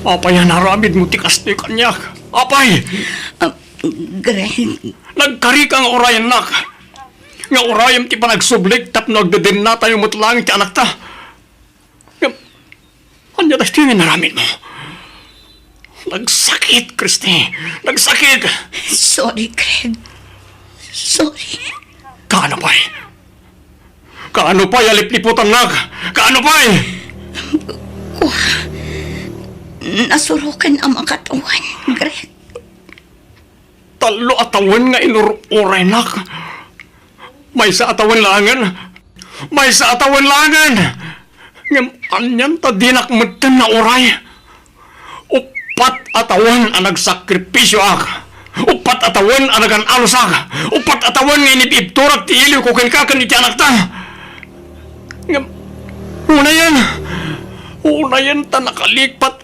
Apay a naramidmo ti kastoy kaniak? Apay! Ah, Greg. Nagkarika nga urayennak. Nga urayem ti panagsublik tapno agdedennatayo met laeng ti anakta. Ngem, ania daytoy nga inaramidmo? Nagsakit, Christy. Nagsakit. Sorry, Greg. Sorry. Kaano pay? Kaano pay a lipliputannak? Kaano pay? Kua, nasuroken a makatawen, Greg. Tallo a tawen nga inur-uraynak. Maysa a tawen laengen. Maysa a tawen laengen. Ngem anian ta dinak metten nauray? Uppat a tawen a nagsakripisioak. Uppat a tawen a nagan-alusak. Uppat a tawen nga inib-ibturak ti iliwko kenka ken iti anakta. Ngem, unayen, unayen ta nakalikpat